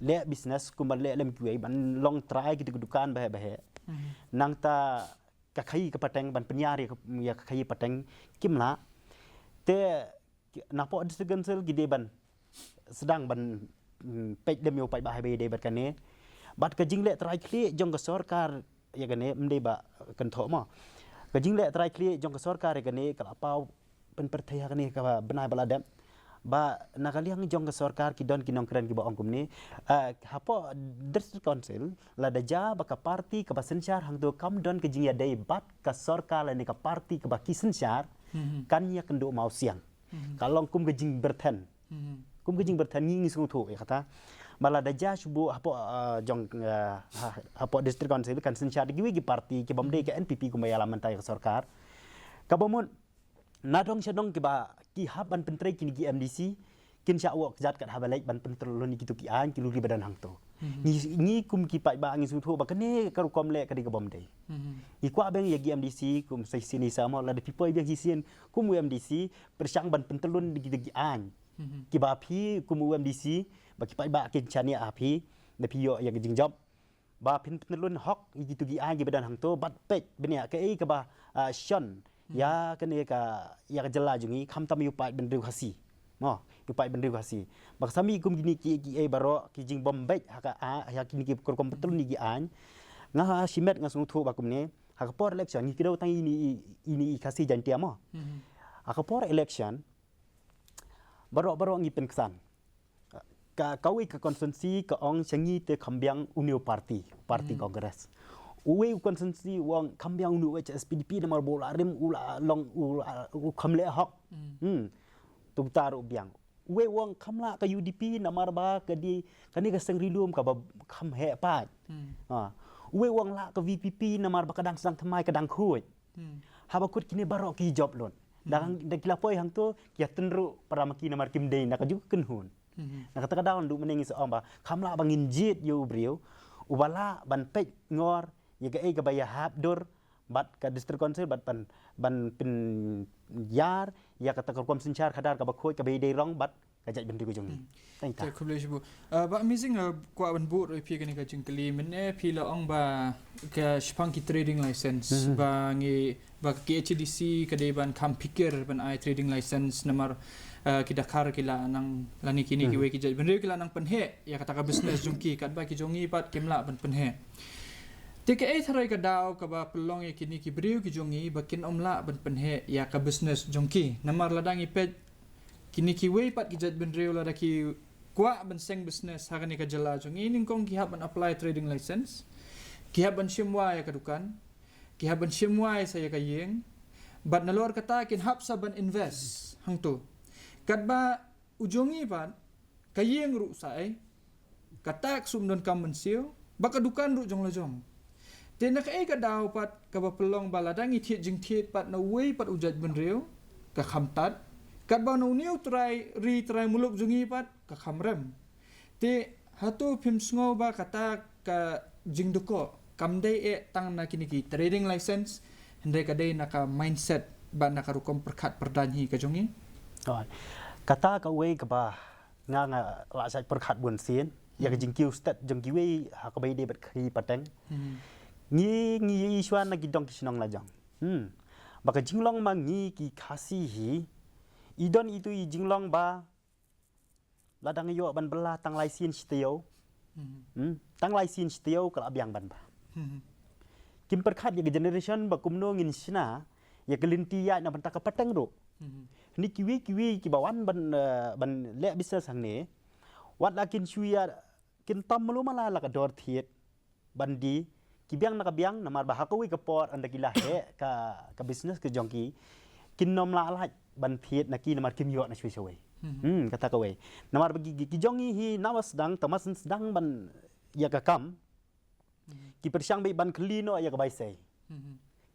leh business kumba leh lem kiwei, ban long trai kito ki dukan baheh baheh. Nangta ka khaïi ka pateng, ban pynïar ïa ka, ïa ka khaïi pateng, kim lah. Te ki, napoh District Council ki dei ban sdang ban, mm, peit lem ïa u paidbah haba ïadei bad kane. Bad ka jingleh trai khlieh jong ka sorkar ïa kane, ym dei ba kynthoh mo. Ka jingleh trai khlieh jong ka sorkar ïa kane ka la paw pynpyrthei ha kane ka bnai ba la dep. Ba na ka liang jong ka sorkar ki don ki nongkren kiba ong kumne. Ah, hapoh District Council, lada jia ba ka party kaba synshar hangto kam don ka jingïadei bad ka sorkar lane ka party kaba ki synshar, kan ïakynduh mawsiang. Ka long kum ka jingbyrthen. Kum ka jingbyrthen, ngi ngi sngewthuh ïa kata. Ba lada jia shu buh hapoh, ah, jong, ah, ha, hapoh District Council kan synshar da kiwei ki party kibym dei ka N P P kumba ïalam mynta ïa ka sorkar. Kaba mut, na dong sha dong kiba ki hap ban pyntrei kine ki M D C, kin shah wad kjat kat haba leit ban pyntyllun ïa kito ki aiñ, ki luri ba don hangto. Ngi, ngi kum ki paidbah ngi sngewthuh ba kane ka rukom leh ka dei kabym dei. Ngi kwah biang ïa ki M D C kum sa shisien sa mo, lada phi poi biang shisien kum u M D C, pyrshang ban pyntyllun ïa kito ki aiñ. Kiba phi kum u M D C, ba ki paidbah kin shaniah ha phi, da phi ïoh ïa ka jingjop. Ba phin pyntyllun hok ïa kito ki aiñ kiba don hangto, bad peit bniah kaei kaba, ah, shon ïa kane ka, ïa ka jylla jong ngi, khamtam ïa u paid bynriew Khasi. Mo, ïa u paid bynriew Khasi. Ba ka sa mih kum kine ki, kiei baroh ki jingbym beit ha ka, ah, ïa kine ki rukom pyntyllun ïa ki aiñ. Nga ha shimet nga sngewthuh ba kumne, ha ka por election ngi kdew tang ïa ine i, ine i Khasi Jaiñtia mo. Ha ka por election, baroh baroh ngi pynksan. Ka, kawei ka constituency ka ong sha ngi te kham biang une u party, party Congress. Uwei u constituency u ong kham biang une u H S P D P namar ba u la rim, u la long, u la, u kham leh hok. Hmm. Tu ta ruh biang. Uwei u ong kham lah ka U D P namar ba ka dei kane ka seng ri lum kaba kham heh paid. Ha. Uwei u ong lah ka V P P namar ba ka dang sdang thymmai, ka dang khuid. Haba kut kine baroh ki jop lut. Da, da ki la poi hangto, ki ïa tynrai ruh para ma ki namar kim dei na kajuh ka kynhun. Na kata ka daw naduh mynne ngi sa ong ba kham lah ba ngin jied ïa u briew uba lah ban peit ngor ïa kaei kaba ïahap dur bad ka District Council bad ban, ban pynïar ïa kata ka rukom synshar khadar kaba khuid, kaba ïadei rong bad ka jaitbynriew ka jong ngi. Thank you. Te khublei shibun. Ah, Bah Amazing, ah, kwah ban bud ruh ïa phi kane ka jingkylli, mynne phi la ong ba ka shaphang ki trading license, ba ngi, ba ka K H A D C ka dei ban kham phikir ban ai trading license namar, ah, ki Dkhar ki la nang, lane kine kiwei ki jaitbynriew ki la nang pynheh ïa kata ka business jong ki, katba ki jong ngi pat kim lah ban pynheh. Te kaei tharai ka daw kaba pynlong ïa kine ki briew ki jong ngi ba kin ym lah ban pynheh ïa ka business jong ki? Namar lada ngi peit kine kiwei pat ki jaitbynriew lada ki kwah ban seng business ha kane ka jylla jong ngi, nyngkong ki hap ban apply trading license, ki hap ban shim wai ïa ka dukan, ki hap ban shim wai sa ïa ka ïing, bad nalor kata kin hap sa ban invest hangto. Katba u jong ngi pat, ka ïing ruh sa ei, kata ka sum donkam mynsiem, bad ka dukan ruh jong la jong. Te na kaei ka daw pat kaba pynlong ba lada ngi thied jingthied pat na uwei pat u jaitbynriew, ka kham tad, katba na une u trai ri trai muluk jong ngi pat, ka kham rem. Te hato phim sngew ba kata ka jingduh kam dei eh tang na kine ki trading license, hynrei ka dei na ka mindset bad na ka rukom pyrkhat pyrdaiñ hi ka jong ngi? Oi. Kata kawei kaba nga, nga la shait pyrkhat bun sien ïa ka jingkiew stet jong kiwei ha kaba ïadei bad khaïi pateng. Ngi, ngi ïa i shuwa na ki dong ki shnong la jong. Hmm. Ba ka jinglong ma ngi ki Khasi hi, i don itu i jinglong ba lada nga ïoh ban bylla tang lai sien shi taïew. Hmm. Tang lai sien shi taïew ka la biang ban ba. Kim pyrkhat ïa ka generation ba kumno ngin shna ïa ka lynti ïaid na bynta ka pateng ruh. Ni kiwei kiwei kiba wan ban, eh, ban leh business hangne, wat la kin shu ïa kin tam malu mala la ka dor thied ban die, ki biang na ka biang, namar ba ha kawei ka por ynda ki la heh ka, ka business ka jong ki, kin nym lah lait ban thied na ki namar kim ïoh na shawei shawei. Hmm, kata kawei. Namar ba ki, ki, ki jong ngi hi naba sdang, tang ba sdang ban ïa ka kam, ki pyrshang beit ban kylli noh ïa ka bai sei.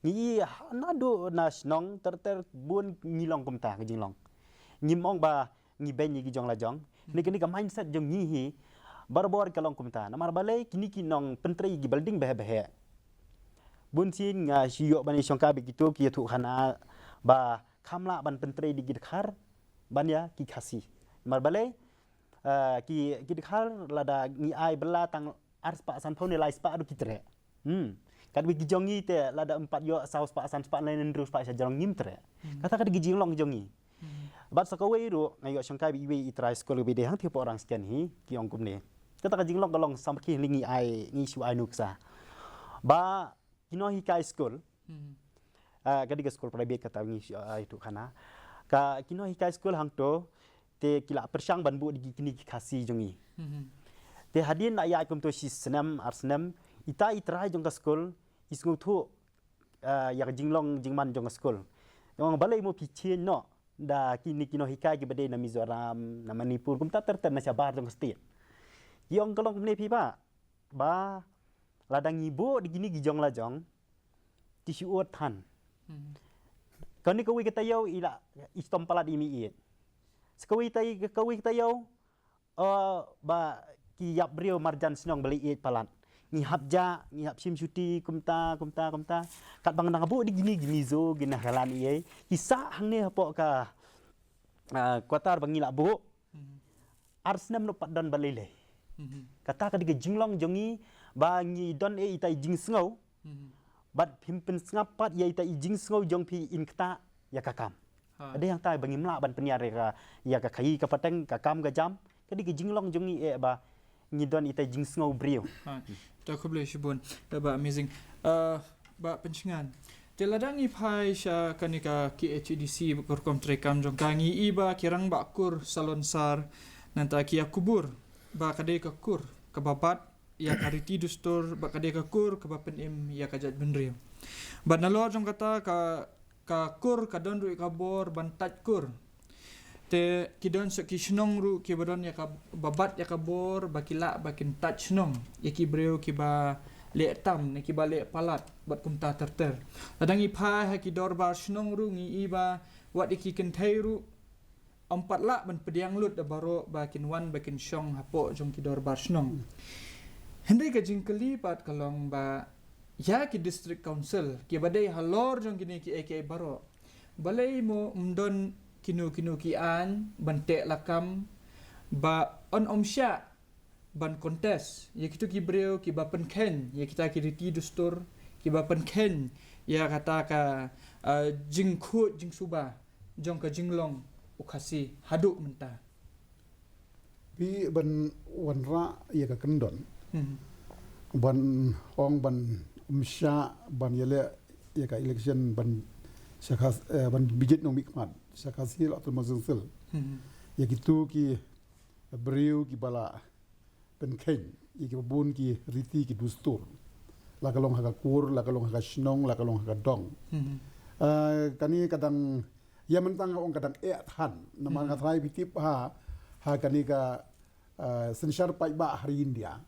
Ngi i ha naduh na shnong ter ter bun ngi long kumta ka jinglong. Ngim ong ba ngi beiñ ïa ki jong la jong. Ni kane ka mindset jong ngi hi barabor ka long kumta. Namar balei kine ki nongpyntrei ki building baheh baheh, Bun sien nga shu ïoh ban ïashongkai bad kito ki ïathuh khana ba kham lah ban pyntrei da ki dkhar ban ïa ki Khasi. Namar balei, ah, ki, ki dkhar lada ngi ai bylla tang ar spah san phew ne lai spah ruh ki treh. Hmm. Katba ki jong ngi te lada ym pat ïoh saw spah san spah ne hynriew spah sha jrong ngim treh. Hmm. Kata ka dei ka jinglong jong ngi. Hmm. Bad sa kawei ruh nga ïoh shongkai bad iwei i trai skul ba dei hangtei hapoh Rangskhen hi, ki ong kumne. Kata ka jinglong ka long samrkhie lei ngi ai, ngi shu ai nuksa. Ba ki nonghikai skul. Hmm. Ah, ka dei ka skul private kata ngi shu ai ïathuh khana. Ka ki nonghikai skul hangto te ki la pyrshang ban buh da ki kine ki Khasi jong ngi. Hmm. Te hadien la ïaid kumto shi snem ar snem, ita i trai jong ka skul i sngewthuh, ah, ïa ka jinglong jingman jong ka skul. Ong balei mo phi change noh da kine ki nonghikai kiba dei na Mizoram, na Manipur, kumta ter ter na shabar jong ka state. Ki ong ka long kumne phi bah, ba lada ngi buh da kine ki jong la jong, te shu ud than. Hmm. Kane kawei ka taïew i la, i shitom palat i mih ïeit. Sa kawei tai, kawei ka taïew, oh, ba ki ïap briew marjan shnong ba la ïeit palat. Ngi hap jah, ngi hap shim shuti, kumta, kumta, kumta. Katba nga dang buh da kine ki Mizo, ki Nagaland ei ei, ki sah hangne hapoh ka, ah, quarter ba ngi la buh. Hmm. Ar snem ruh pat don ba lei lei. Hmm. Kata ka dei ka jinglong jong ngi ba ngi don eh ita i jingsngew. Hmm. Bad phim pynsngap pat ïa ita i jingsngew jong phi in ktah ïa ka kam. Ha. Ka dei hangta ba ngim lah ban pynïar ïa ka, ïa ka khaïi ka pateng, ka kam ka jam. Ka dei ka jinglong jong ngi eh ba ngi don ita i jingsngew briew. Ha. Ta khublei shibun. Ta ba amazing. Uh, ba Pynshngaiñ. Te lada ngi phai sha kane ka K H A D C ka rukom treikam jong ka, ngi i ba ki rangbah kur Salonsar nangta ki ïa kubur ba ka dei ka kur kaba bat ïa ka riti dustur, ba ka dei ka kur kaba pynim ïa ka jaitbynriew. Bad nalor jong kata ka, ka kur ka don ruh ïa ka bor ban tait kur. Te ki don sa ki shnong ruh kiba don ïa ka, ba bat ïa ka bor ba ki lah ba kin tait shnong ïa ki briew kiba leh tam ne kiba leh palat bad kumta ter ter. Lada ngi phai ha ki dorbar shnong ruh ngi i ba wat ïa ki kynthei ruh ym pat lah ban pdiang lut da baroh ba kin wan ba kin shong hapoh jong ki dorbar shnong. Hmm. Hynrei ka jingkylli pat ka long ba ïa ki district council kiba dei halor jong kine kiei kiei baroh, balei mo ym don kino kino ki aiñ ban teh lakam ba yn ym shah ban contest ïa kito ki briew kiba pynkheiñ ïa kita ki riti dustur, kiba pynkheiñ ïa kata ka, uh, jingkhuid jingsuba jong ka jinglong u Khasi haduh mynta. Phi ban wanrah ïa ka kyndon. Hmm. Ban ong ban ym shah ban ïaleh ïa ka election ban sha Khas-, eh, ban bijit nongmihkhmat sha Khasi Autonomous Council. Hmm. Ïa kito ki briew kiba la pynkheiñ ïa kiba bun ki riti ki dustur, la ka long ha ka kur, la ka long ha ka shnong, la ka long ha ka dong. Hmm. Ah, kane ka dang, ïa mynta nga ong ka dang eh than. Namar nga, hmm, tharai phi tip ha, ha kane ka, ah, synshar paidbah ha ri India,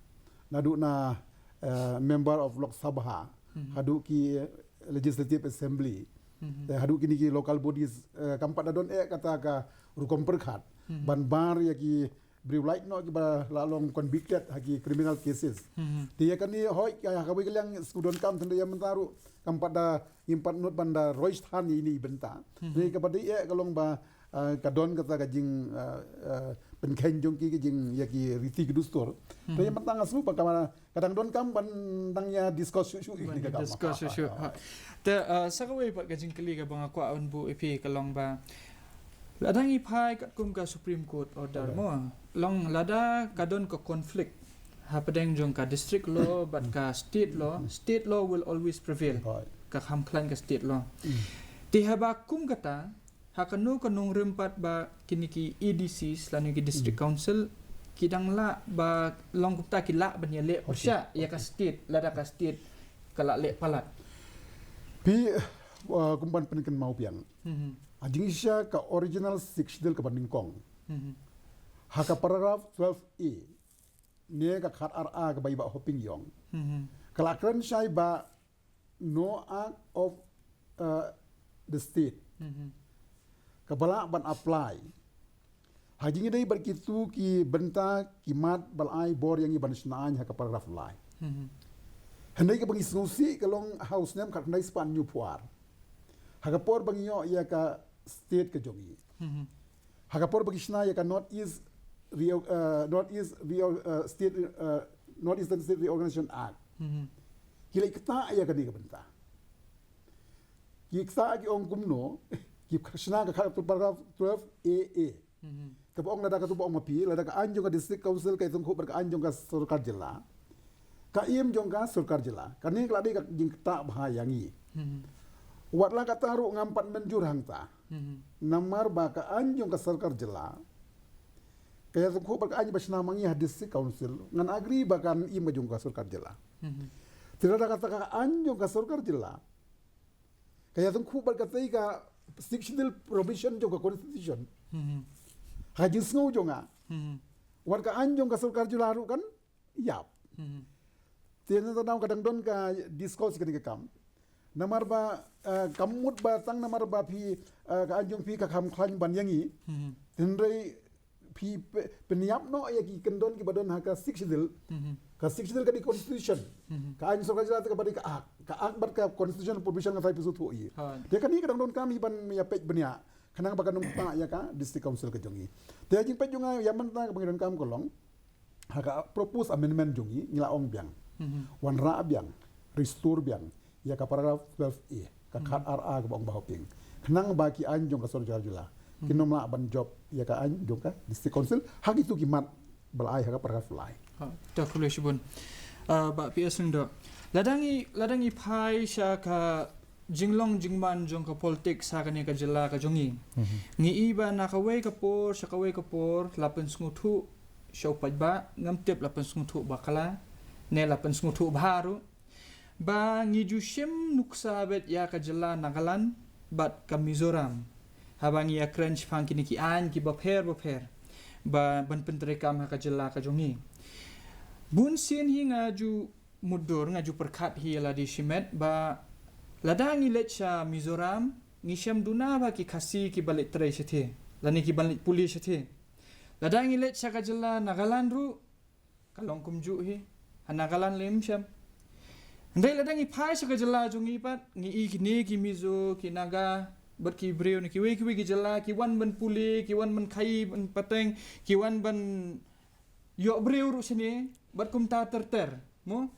naduh na, ah, member of Lok Sabha, hmm, haduh ki Legislative Assembly, hmm, eh, haduh kine ki local bodies, eh, kam pat da don eh kata ka rukom pyrkhat, hmm, ban bar ïa ki briew lait noh kiba la long convicted ha ki criminal cases. Hmm. Te ïa kane hooid ka, ha kawei ka liang shu donkam, tang ïa mynta ruh kam pat da, ngim pat nud ban da roi than ïa ine i bynta. Hmm. Te kaba dei eh ka long ba, ah, ka don kata ka jing, ah, ah, pynkheiñ jong ki, ka jing ïa ki riti ki dustur. Hmm. Te ïa mynta nga sngew ba ka, ka dang donkam ban dang ïa discuss shuh shuh ïa kane ka kam. Discuss shuh shuh. Ha. Te, ah, sa kawei pat ka jingkylli kaba nga kwah ban buh ïa phi ka long ba lada ngi phai katkum ka Supreme Court order, mo, long lada ka don ka conflict hapdeng jong ka district law bad ka state law, state law will always prevail. Right. Ka kham khlaiñ ka state law. Mm. Te haba kum kata, ha kano ka nongrim pat ba kine ki A D Cs lane ki district council ki dang lah ba long kumta, ki lah ban ïaleh pyrshah ïa ka state lada ka state ka la leh palat. Phi, uh, kum ban pynkynmaw biang. Mhm. Ha jingshisha ka original Sixth Schedule kaba nyngkong, mhm, ha ka paragraph twelve A ne ka khat ar A kaba i Bah Hoping Ïong, mhm, ka la kren shai ba no act of, uh, the state, mhm, kaba lah ban apply ha jingïadei bad kito ki bynta ki mat ba la ai bor ïa ngi ban shna aiñ ha ka paragraph lai. Mhm. Hynrei kaba ngi sngewsih ka long ha u snem khatkhyndai spah hynñiewphew ar, ha ka por ba ngi ïoh ïa ka state ka jong ngi, ha ka por ba ngi shna ïa ka North East Reo-, uh, North East Reo-, uh, State, uh, North Eastern State Reorganization Act, ki leit ktah ïa kane ka bynta. Ki ktah, ki ong kumno? Ki shna ka paragraph twelve A A, kaba ong lada, katu ba ong ma phi, lada ka aiñ jong ka District Council ka ïatyngkhuh bad ka aiñ jong ka sorkar jylla, ka im jong ka sorkar jylla. Kane ka la dei ka jingktah bha ïa ngi. Wat la katta ruh ngam pat mynjur hangta. Namar ba ka aiñ jong ka sorkar jylla ka ïatyngkhuh bad ka aiñ ba shna ma ngi ha District Council, ngan agree ba kan im ka jong ka sorkar jylla. Te lada kata ka aiñ jong ka sorkar jylla ka ïatyngkhuh bad katei ka Sixth Schedule provision jong ka Constitution, ha ka jingsngew jong nga, wat ka aiñ jong ka sorkar jylla ruh kan ïap. Te na tang ka dang don ka discourse kane ka kam. Namar ba, eh, kam mut ba tang namar ba phi, eh, ka aiñ jong phi ka kham khlaiñ ban ïa ngi. Hynrei phi pe-, pynïap noh ïa ki kyndon kiba don ha ka Sixth Schedule. Ka Sixth Schedule ka dei constitution. Ka aiñ sorkar jylla te kaba dei ka act. Ka act bad ka constitution provision nga tharai phi sngewthuh ïa. Te kane ka dang don kam hi ban ïa peit bniah. Khnang ba kan ym ktah ïa ka District Council ka jong ngi. Te jingpeit jong nga ïa mynta kaba ngi don kam ka long, ha ka proposed amendment jong ngi, ngi la ong biang, wanrah biang, restore biang ïa ka paragraph twelve A, ka khat ar A kaba ong ba hoping, khnang ba ki aiñ jong ka sorkar jylla kin ym lah ban jop ïa ka aiñ jong ka District Council ha kitu ki mat ba la ai ha ka paragraph lai. Ha, to khublei shibun. Ah, Bah P S Lyngdoh. Lada ngi, lada ngi phai sha ka jinglong jingman jong ka politics ha kane ka jylla ka jong ngi, ngi i ba na kawei ka por sha kawei ka por la pynsngewthuh sha u paidbah, ngam tip la pynsngewthuh bakla ne la pynsngewthuh bha ruh, ba ngi ju shim nuksa beit ïa ka jylla Nagaland bad ka Mizoram haba ngi ïakren shaphang kine ki aiñ kiba pher ba pher ba ban pyntreikam ha ka jylla ka jong ngi. Bun sien hi nga ju mutdur, nga ju pyrkhat hi ïa lade shimet ba lada ngi leit sha Mizoram, ngi shem duna ba ki Khasi kiba leit trei shatei lane kiba leit pule shatei. Lada ngi leit sha ka jylla Nagaland ruh ka long kumjuh hi. Ha Nagaland lei ym shem. Hynrei lada ngi phai sha ka jylla jong ngi pat, ngi i kine ki Mizo, ki Naga bad ki briew na kiwei kiwei ki jylla ki wan ban pule, ki wan ban khaii ban pateng, ki wan ban ïoh briew ruh shane bad kumta ter ter, mo?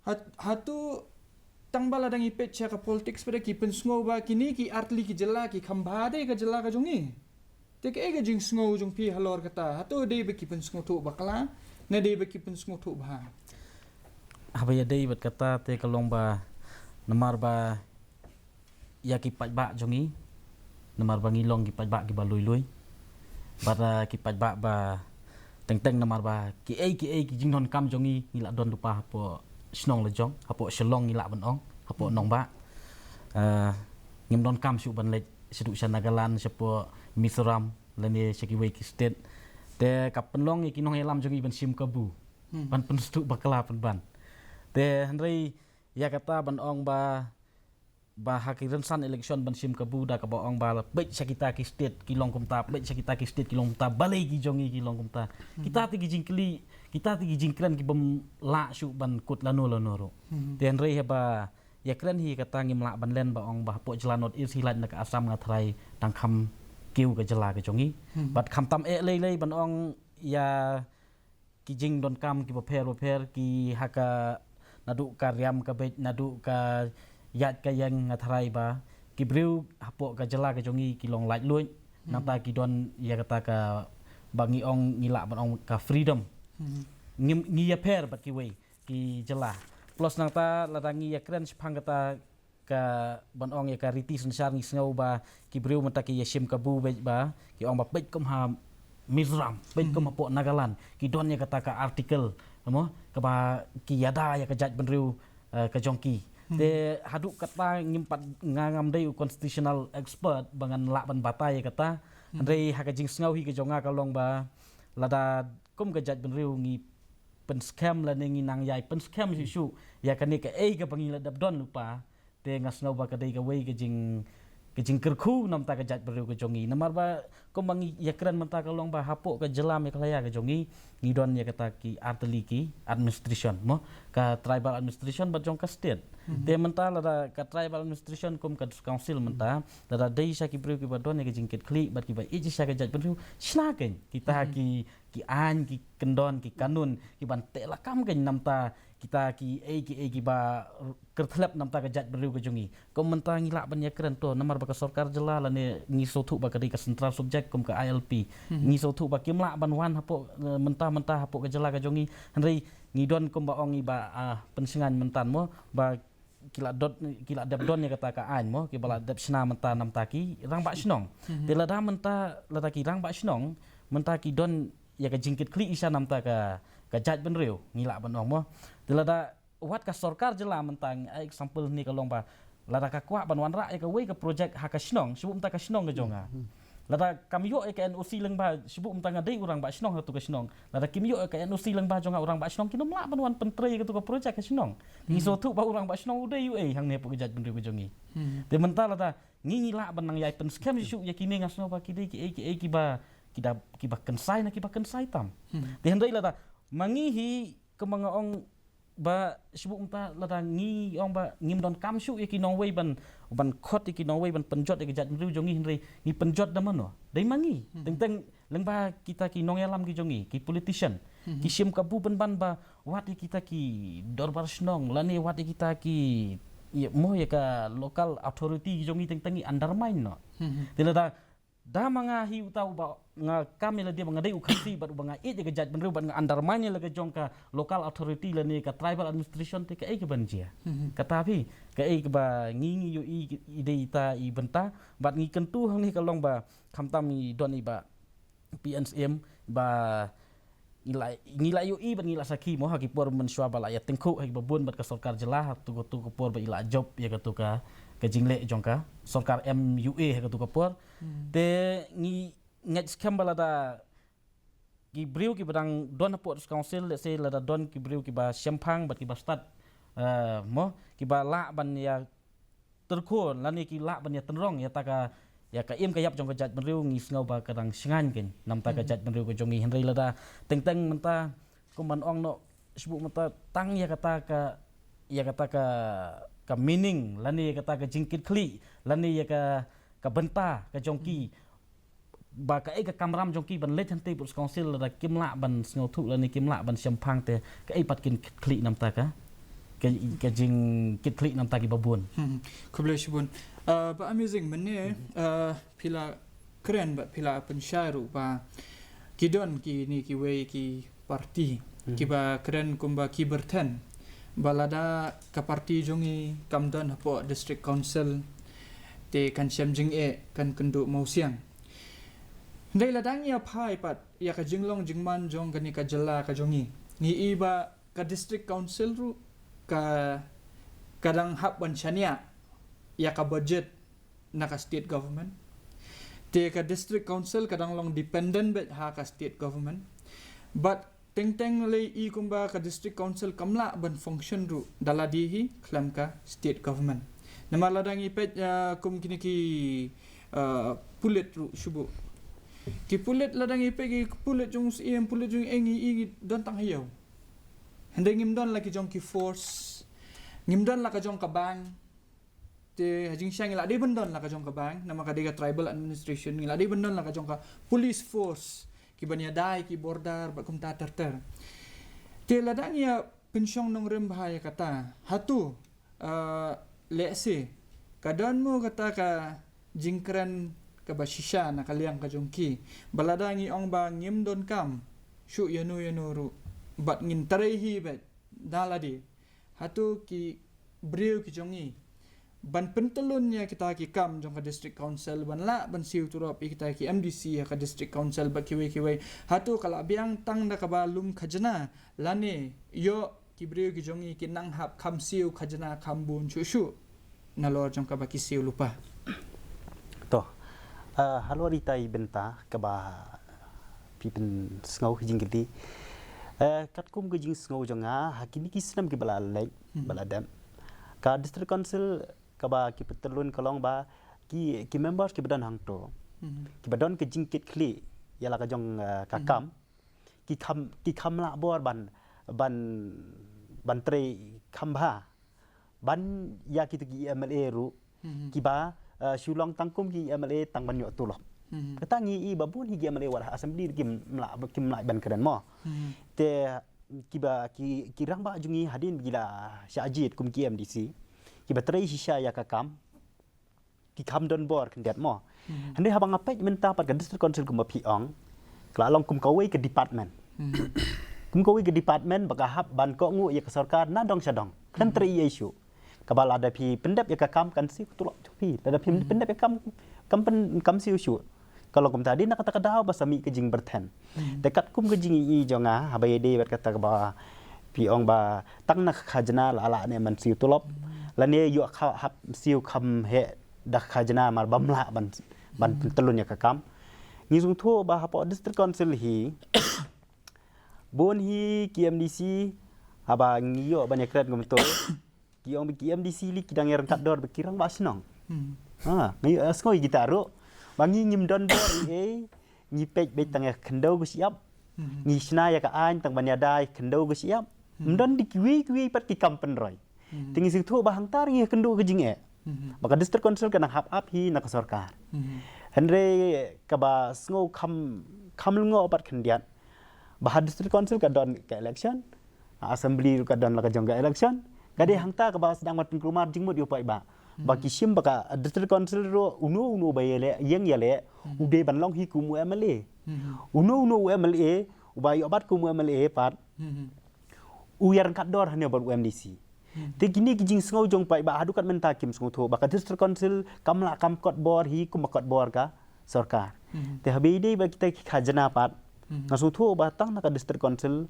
Hat-, hato tang ba lada ngi peit sha ka politics pat ki pynsngew ba kine ki artylli ki jylla ki kham bha de ka jylla ka jong ngi? Te kaei ka jingsngew jong phi halor kata? Hato dei ba ki pynsngewthuh bakla ne dei ba ki pynsngewthuh bha? Haba ïadei bad kata te ka long ba namar ba ïa ki paidbah jong ngi, namar ba ngi long ki paidbah kiba lui lui. Bad, ah, ki paidbah ba teng teng namar ba kiei kiei ki jingdonkam jong ngi ngi la don lypa hapoh shnong la jong, hapoh Shillong ngi lah ban ong, hapoh nongbah. Ah, ngim donkam shuh ban leit shaduh sha Nagaland, shapoh Mizoram lane sha kiwei ki state. Te ka pynlong ïa ki nongïalam jong ngi ban shim kabu, ban pynsngewthuh bakla pynban. Te hynrei ïa kata ban ong ba ba ha ki rynsan election ban shim kabu da kaba ong ba la peit sha kita ki state ki long kumta, peit sha kita ki state ki long kumta, balei ki jong ngi ki long kumta. Kita te ki jingkylli, kita te ki jingkren ki bym lah shuh ban kut lano lano ruh. Te hynrei haba ïakren hi kata ngim lah ban len ba ong ba hapoh jylla North East hi lait na ka Assam nga tharai tang kham kiew ka jylla ka jong ngi. Bad khamtam eh lei lei ban ong ïa ki jingdonkam kiba pher ba pher ki ha ka naduh ka riam ka beit, naduh ka ïaid ka ïeng nga tharai ba ki briew hapoh ka jylla ka jong ngi ki long laitluid. Nangta ki don ïa kata ka ba ngi ong, ngi lah ban ong ka freedom. Ngi, ngi ïapher bad kiwei ki jylla. Plus nangta lada ngi ïakren shaphang kata ka ban ong ïa ka riti synshar ngi sngew ba ki briew mynta ki ïashim kabu beit ba ki ong ba peit kum ha Mizoram, peit kum hapoh Nagaland ki don ïa kata ka article, mo, kaba ki ïada ïa ka jaitbynriew, eh, ka jong ki. Te haduh kata ngim pat, nga ngam dei u constitutional expert ba ngan lah ban batai ïa kata. Hynrei ha ka jingsngew hi ka jong nga ka long ba lada kum ka jaitbynriew ngi pynskhem lane ngi nang ïai pynskhem shuh shuh ïa kane kaei kaba ngi la dep don lypa, te nga sngew ba ka dei kawei ka jing, ka jingkyrkhu namta ka jaitbynriew ka jong ngi. Namar ba kumba ngi ïakren mynta ka long ba hapoh ka jylla Meghalaya ka jong ngi, ngi don ïa kata ki artylli ki administration mo, ka tribal administration bad jong ka state. Te mynta lada ka tribal administration kum ka council mynta, lada dei sha ki briew kiba don ïa ka jingkitkhlieh bad kiba ïeit sha ka jaitbynriew, shna kein kita ki, ki aiñ, ki kyndon, ki kanun kiban teh lakam kein namta kita ki ei ki ei kiba kyrthlep namta ka jaitbynriew ka jong ngi. Kum mynta ngi lah ban ïakren to, namar ba ka sorkar jylla lane ngi sngewthuh ba ka dei ka central subject kum ka I L P. Ngi sngewthuh ba kim lah ban wan hapoh, eh, mynta mynta hapoh ka jylla ka jong ngi. Hynrei ngi don kumba ong ngi ba, ah, pynshngaiñ mynta mo ba ki la dep, ki la dep don ïa kata ka aiñ mo, kiba la dep shna mynta namta ki rangbah shnong. Te lada mynta, lada ki rangbah shnong mynta ki don ïa ka jingkitkhlieh sha namta ka, ka jaitbynriew, ngi lah ban ong mo. Te lada wat ka sorkar jylla mynta, ai example ne ka long ba lada ka kwah ban wanrah ïa kawei ka project ha ka shnong, shibun mynta ka shnong ka jong nga. Lada kam ïoh ïa ka N O C lyngba, shibun mynta nga dei u rangbah shnong ha tu ka shnong. Lada kim ïoh ïa ka N O C lyngba jong nga u rangbah shnong, kin ym lah ban wan pyntrei ïa katu ka project ha shnong. Ngi sngewthuh ba u rangbah shnong u dei u ei hangne hapoh ka jaitbynriew ka jong ngi. Te mynta lada ngi, ngi lah ban nang ïai pynskhem shuh ïa kine, nga sngew ba ki dei ki ei ki ei kiba, kiba kynsai na kiba kynsai tam. Te hynrei lada ma ngi hi, kumba nga ong ba shibun mynta lada ngi ong ba ngim don kam shuh ïa ki nongwei ban, ban khot ïa ki nongwei ban pynjot ïa ka jaitbynriew jong ngi, hynrei ngi pynjot da mano? Dei ma ngi. Teng teng lyngba kita ki nongïalam ki jong ngi, ki politician, ki shim kabu pynban ba wat ïa kita ki dorbar shnong lane wat ïa kita ki, ïa mo ïa ka local authority ki jong ngi teng teng ngi undermine noh. Te lada da ma nga hi uta uba nga kam ïa lade ba nga dei u Khasi bad uba nga ïeit ïa ka jaitbynriew bad nga undermine ïa la ka jong ka local authority lane ka tribal administration, te kaei kaban jia? Kata phi, kaei kaba ngi, ngi ïohi i dei ita i bynta. Bad ngi kyntu hangne ka long ba khamtam i don i ba P N C M ba ngi la, ngi la ïohi bad ngi la sakhi mo ha ki por mynshuwa ba la ïa tyngkhuh ha kiba bun bad ka sorkar jylla ha tu, tu ka por ba i la jop ïa katu ka, ka jingleh jong ka sorkar M U A ha katu ka por. Te ngi ngeit skhem ba lada ki briew kiba dang don hapoh council, let's say lada don ki briew kiba shemphang bad kiba stad, eh, mo, kiba lah ban ïa tyrkhong lane ki lah ban ïa tynrong ïa ta ka, ïa ka im ka ïap jong ka jaitbynriew, ngi sngew ba ka dang shngaiñ kein namta ka jaitbynriew ka jong ngi. Hynrei lada teng teng mynta kum ban ong noh, shibun mynta tang ïa kata ka, ïa kata ka, ka meaning lane ïa kata ka jingkitkhlieh lane ïa ka, ka bynta ka jong ki ba kaei ka kamram jong ki ban leit hangtei hapoh council lada kim lah ban sngewthuh lane kim lah ban shemphang, te kaei pat kin kitkhlieh namta ka, ka, ka jingkitkhlieh namta kiba bun. Khublei shibun. Ah, Bah Amazing, mynne, ah, phi la kren bad phi la pynshai ruh ba ki don kine kiwei ki parti kiba kren kumba ki byrthen ba lada ka parti jong ngi kam don hapoh district council, te kan shem jingeh, kan kynduh mawsiang. Hynrei lada ngi ïa phai pat ïa ka jinglong jingman jong kane ka jylla ka jong ngi, ngi i ba ka district council ruh ka, ka dang hap ban shaniah ïa ka budget na ka state government. Te ka district council ka dang long dependent beit ha ka state government. Bad teng teng lei i kumba ka district council kam lah ban function ruh da lade hi khlem ka state government. Namar lada ngi peit, ah, kum kine ki, ah, pulit ruh shibun. Ki pulit, lada ngi peit ki pulit jong u Syiem, pulit jong u Eng, i, i, ngi don tang ha ïew. Hynrei ngim don la ki jong ki force. Ngim don la ka jong ka bank. Te ha jingshisha ngi la dei ban don la ka jong ka bank, namar ka dei ka tribal administration, ngi la dei ban don la ka jong ka police force kiban ïada ïa ki border bad kumta ter ter. Te lada ngi ïa pynshong nongrim bha ïa kata, hato, ah, lehse ka don mo kata ka jingkren kaba shisha na ka liang ka jong ki ba lada ngi ong ba ngim donkam shuh ïano ïano ruh bad ngin trei hi beit da lade, hato ki briew ki jong ngi ban pyntyllun ïa kita ki kam jong ka district council, ban lah ban siew turop ïa kita ki M D C ha ka district council bad kiwei kiwei, hato ka la biang tang da kaba lum khajna lane ïoh ki briew ki jong ngi ki nang hap kham siew khajna kham bun shuh shuh nalor jong kaba ki siew lypa? To, ah, halor ita i bynta kaba phi pynsngew ka jingkylli, eh, katkum ka jingsngew jong nga, ha kine ki snem kiba la leit, ba la dep, ka district council kaba ki pyntyllun ka long ba ki, ki members kiba don hangto, kiba don ka jingkitkhlieh ïa la ka jong, eh, ka kam, ki kham, ki kham lah bor ban, ban, ban trei kham bha ban ïa kito ki M L A ruh, kiba, eh, shu long tang kum ki M L A tang ban ïoh tulop. Kata ngi i ba bun hi ki M L A wat ha assembly kim lah, kim lah ban kren mo. Te kiba ki, ki rangbah jong ngi hadien ba ki la shah jied kum ki M D C, kiba trei shisha ïa ka kam, ki kham don bor khyndiat mo. Hynrei haba nga peit mynta pat ka District Council kumba phi ong, ka la long kum kawei ka department. Kum kawei ka department ba ka hap ban kohnguh ïa ka sorkar na dong sha dong. Khlem trei ei ei shuh. Kaba lada phi pyndep ïa ka kam kan siew tulop jong phi. Lada phi pyndep ïa ka kam, kam pyn-, kam siew shuh. Ka long kumta, dei na kata ka daw ba sa mih ka jingpyrthen. Te katkum ka jingïohi jong nga, haba ïadei bad kata kaba phi ong ba tang na ka khajna la lah ne ban siew tulop, lane ïoh kha-, hap siew kham heh da ka khajna namar bym lah ban, ban pyntlun ïa ka kam. Ngi sngewthuh ba hapoh District Council hi, bun hi ki M D C, haba ngi ïoh ban ïakren kumto, ki ong ba ki M D C lei ki dang ïaryngkat dor bad ki rangbah shnong. Ha, ngi, eh, sngew ïa kita ruh. Ba ngi ngim don bor ei ei, ngi peit beit tang ïa khyndew ka shyiap. Ngi shna ïa ka aiñ tang ban ïada ïa khyndew ka shyiap. Ym don de kiwei kiwei pat ki kam pynroi. Te ngi sngewthuh ba hangta ngi ïakynduh ka jingeh. Ba ka District Council ka nang hap ap hi na ka sorkar. Hynrei kaba sngew kham, kham lyngngoh pat khyndiat, ba ha District Council ka don ka election, ha Assembly ruh ka don la ka jong ka election. Ka dei hangta kaba sdang ban pynkulmar jingmut ïa u paidbah. Ba ki shim ba ka District Council ruh uno uno ba ïaleh, ïeng ïaleh, u dei ban long hi kum u M L A. Uno uno u M L A uba ïoh bat kum u M L A pat, u ïaryngkat dor hangne bad u M D C. Te kine ki jingsngew jong paidbah haduh kat mynta kim sngewthuh ba ka District Council kam lah kam kot bor hi kumba kot bor ka sorkar. Te haba ïadei bad kita ki khajna pat, nga sngewthuh ba tang na ka District Council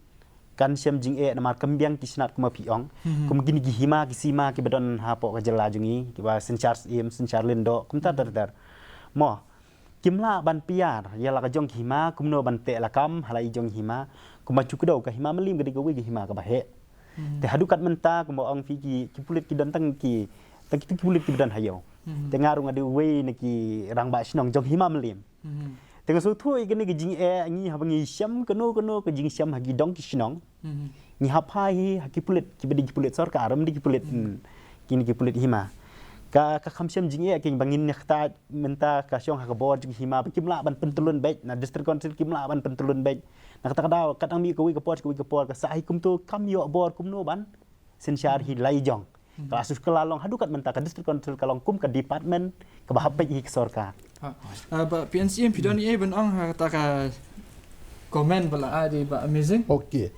kan shem jingeh namar kam biang ki snat kumba phi ong. Kum kine ki hima ki sima kiba don hapoh ka jylla jong ngi, kiba synshar Syiem, synshar Lyngdoh, kumta ter ter. Mo, kim lah ban pynïar ïa la ka jong ki hima kumno ban teh lakam ha la i jong hima. Kumba shu kdew, ka hima Mylliem ka dei kawei ka hima kaba heh. Te haduh kat mynta kumba ong phi, ki, ki pulit ki don tang ki, tang kito ki pulit kiba don ha ïew. Te nga ruh nga dei uwei na ki rangbah shnong jong hima Mylliem. Te nga sngewthuh ïa kane ka jingeh, ngi haba ngi shem kano kano ka jingshem ha ki dong ki shnong, ngi hap phai hi ha ki pulit, kiba dei ki pulit sorkar, ym dei ki pulit, mm, kine ki pulit hima. Ka, ka kham shem jingeh kein ba ngin ïa ktah mynta ka shong ha ka bor jong ki hima ba kim lah ban pyntlun beit, na District Council kim lah ban pyntlun beit. Na kata ka daw ka dang mih kawei ka por, kawei ka por ka sah hi kumto, kam ïoh bor kumno ban synshar hi la i jong. Ka la shu ka la long haduh kat mynta ka District Council ka long kum ka department kaba hap peit hi ka sorkar. Ha. Ah, Bah P N C M, phi don ei ei ban ong ha kata ka comment ba la ai dei Bah Amazing? Okay.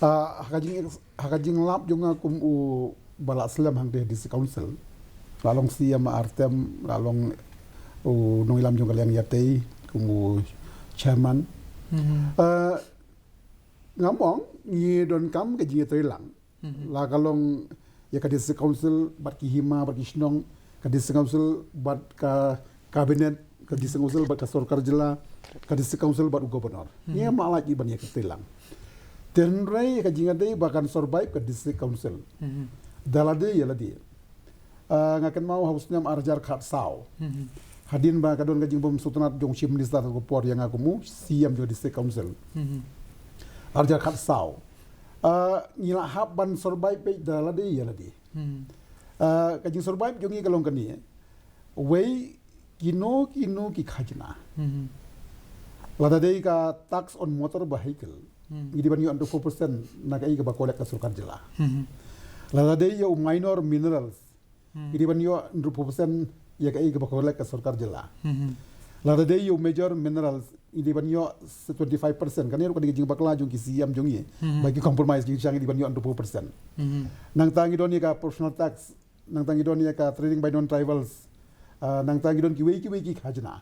Ah, ha ka jing, ha ka jinglap jong nga kum u ba la slem hangtei ha District Council, la long Syiem ar term, la long u nongïalam jong ka liang ïatei kum u chairman. Ah, ngam ong ngi donkam ka jingïatreilang. La ka long ïa ka District Council bad ki hima bad ki shnong, ka District Council bad ka cabinet, ka District Council bad ka sorkar jylla, ka District Council bad u governor. Ngi ma la ki ban ïa ka treilang. Te hynrei ka jingïadei ba kan survive ka District Council da lade ïa lade. Ah, nga kynmaw ha u snem ar hajar khatsaw, hadien ba ka don ka jingbym sngewtynnat jong u Chief Minister ha ka por ïa nga kum u Syiem jong District Council. Ar hajar khatsaw. Ah, ngi la hap ban survive peit da lade ïa lade. Ah, ka jingsurvive jong ngi ka long kane. Wei kino kino ki khajna. Lada dei ka tax on motor vehicle, ngi dei ban ïoh hynriew phew percent na kaei kaba collect ka sorkar jylla. Lada dei ïa u minor minerals, ngi dei ban ïoh hynriew phew percent ïa kaei kaba collect ka sorkar jylla. Lada dei ïa u major minerals, ngi dei ban ïoh twenty five percent. Kane ruh ka dei ka jingbakla jong ki Syiem jong ngi. Ba ki compromise, ki sha ngi dei ban ïoh hynriew phew percent. Nangta ngi don ïa ka professional tax, nangta ngi don ïa ka trading by non-tribals. Ah, nangta ngi don kiwei kiwei ki khajna.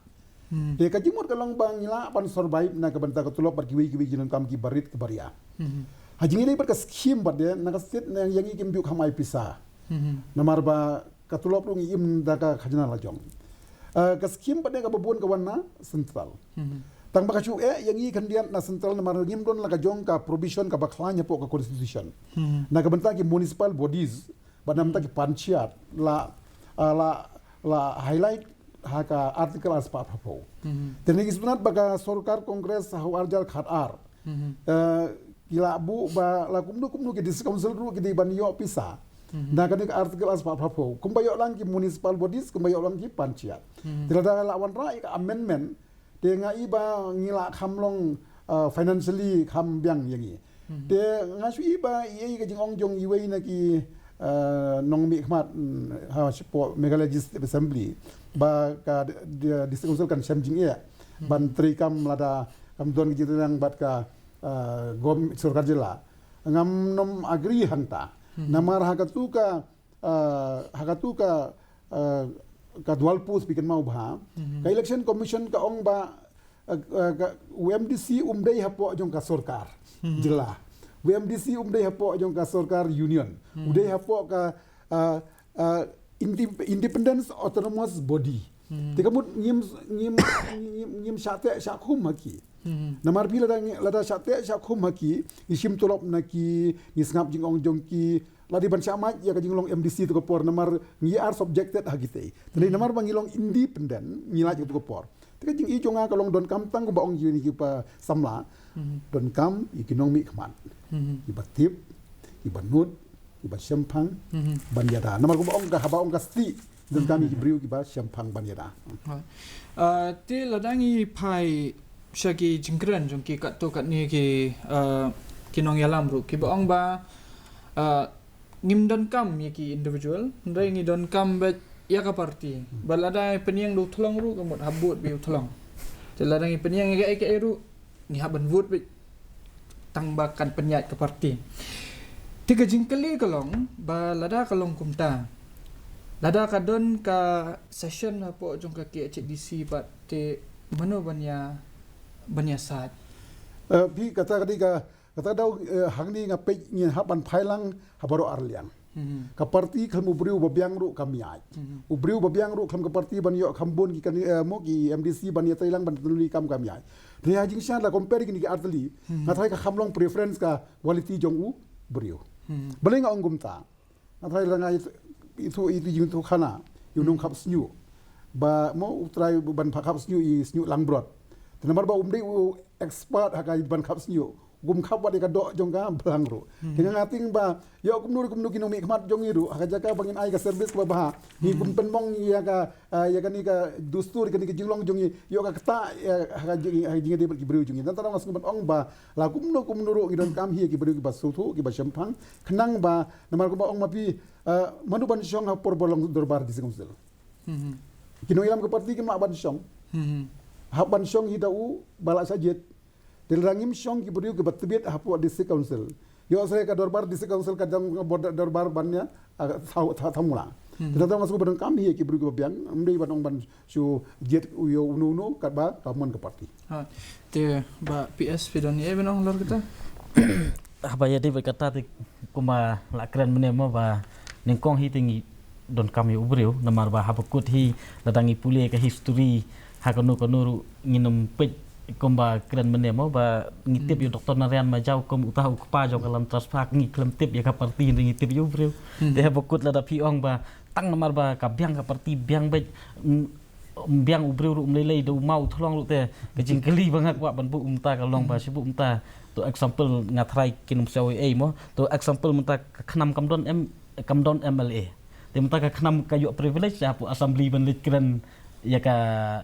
Te ka jingmut ka long ba ngi lah ban survive na ka bynta ka tulop bad kiwei kiwei ki jinglong kam kiba rit kiba ria. Ha jingïadei bad ka scheme pat de, na ka state na ïa ngi kim ju kham ai pisa. Namar ba ka tulop ruh ngi im da ka khajna la jong. Ah, ka scheme pat de kaba bun ka wan na central. Tang ba ka shu eh ïa ngi khyndiat na central namar ngim don la ka jong ka provision kaba khlaiñ hapoh ka constitution. Na ka bynta ki municipal bodies, bad na ka bynta ki panchayat, la, ah, la, la highlight ha ka Article arspah phraphew. Te ngi sngewtynnat ba ka sorkar Congress ha u arhajar khatar, eh, ki la buh ba la kumno kumno ki District Council ruh ki dei ban ïoh pisa na kane ka Article arspah phraphew, kumba ïoh lang ki municipal bodies, kumba ïoh lang ki panchayat. Te lada la wanrah ïa ka amendment, te nga i ba ngi la kham long, uh, financially kham biang ïa ngi. Te nga shu i ba i, i ka jingong jong iwei na ki, uh, nongmihkhmat, mm, ha shapoh Meghalaya Legislative Assembly, ba ka d-, d-, District Council kan shem jingeh ban treikam lada kam don ka jingtreilang bad ka, uh, gov-, sorkar jylla. Ngam nym agree hangta. Namar ha katu ka, uh, ha katu ka, uh, ka dual post phi kynmaw bha, ka Election Commission ka ong ba, uh, uh, ka, u M D C um dei hapoh jong ka sorkar jylla. U M D C um dei hapoh jong ka sorkar union. U dei hapoh ka, uh, uh, inde-, Independence Autonomous Body. Te ka mut ngim, ngim, ngim, ngim shah teh shah khum ha ki. Namar phi lada ngi, lada shah teh shah khum ha ki, ngi shim tulop na ki, ngi sngap jingong jong ki, la dei ban shah mad ïa ka jinglong M D C tu ka por, namar ngi are subjected ha kitei. Te namar ba ngi long independent, ngi lait ïa tu ka por. Te ka jing i jong nga ka long donkam tang kumba ong ïa ki pa samla. Donkam ïa ki nongmihkhmat. Kiba tip, kiba nud, kiba shemphang ban ïada. Namar kumba ong ka, haba ong ka stieh, donkam ïa ki briew kiba shemphang ban ïada. Ah, te lada ngi phai sha ki jingkren jong ki katto katne ki, ah, ki nongïalam ruh kiba ong ba, ah, ngim donkam ïa ki individual, hynrei ngi donkam beit ïa ka party. Ba lada ngi pynïeng da u thlong ruh ka mut hap vote beit u thlong. Te lada ngi pynïeng ïa kaei kaei ruh ngi hap ban vote beit tang ba kan pynïaid ka party. Te ka jingkylli ka long ba lada ka long kumta, lada ka don ka session hapoh jong ka K H A D C pat, te mano ban ïa, ban ïasaid? Eh, phi kata ka dei ka Kata ka daw, eh, hangne nga peit ngin hap ban phai lang ha baroh arliang. Ka party khlem u briew ba biang ruh kam ïaid. U briew ba biang ruh khlem ka party ban ïoh kham bun ki kan, eh, mo ki M D C ban ïatrei lang ban pynlong kam kam ïaid. Te ha jingshisha la compare kine ki artylli, nga tharai ka kham long preference ka quality jong u briew. Balei nga ong kumta? Nga tharai la nga ithuh, ithuh, ithuh jingithuh khana ïa u nongkhap sniuh. Ba mo u trai ban khap sniuh, i sniuh langbrot. Te namar ba um dei u expert ha ka ban khap sniuh, um khap wat ïa ka doh jong ka blang ruh. Te nga nga tieng ba ïoh kumno kumno ki nongmihkhmat jong ngi ruh ha ka jaka ba ngin ai ka service ba bha, ngi kum pynmong ïa ka, ah, ïa kane ka dustur, kane ka jinglong jong ngi, ïoh ka ktah ïa ha ka jing, ha ka jingïadei bad ki briew jong ngi. Nangta nga sngewbha ban ong ba la kumno kumno ruh ngi donkam hi ïa ki briew kiba sngewthuh, kiba shemphang, khnang ba namar kumba ong ma phi, ah, mano ban shong ha por ba long dorbar District Council. Ki nongïalam ka party kim lah ban shong. Hap ban shong hi da u ba la shah jied. Te lada ngim shong ki briew kiba tbit hapoh District Council, ïoh seh ka dorbar District Council ka dang ka bor dorbar ban ïa, ah, thaw, thaw, thaw mula. Te lada nga sngewbha donkam hi ïa ki briew kiba biang, ym dei ban ong ban shu jied u ïa uno uno katba ka mon ka party. Ha, te Bah P S, phi don ei ban ong halor kata? Haba ïadei bad kata te kumba la kren mynne mo ba nyngkong hi te ngi donkam ïa u briew, namar ba haba kut hi lada ngi pule ka history ha kano kano ruh ngin ym peit kumba kren mynne mo ba ngi tip ïa u Doctor Narayan Majau kum uta u kpa jong ka Land Trust Fund, ngi khlem tip ïa ka party, ngi tip ïa u briew. Te haba kut lada phi ong ba tang namar ba ka biang ka party biang beit, mm, biang u briew ruh um lei lei, da u maw u thlong ruh, te ka jingkylli ba nga kwah ban buh mynta ka long ba shu buh mynta, to example, nga tharai kin ym sngewthuh ei mo, to example mynta ka KHNAM kam don M, kam don M L A. Te mynta ka KHNAM ka ïoh privilege hapoh assembly ban leit kren ïa ka,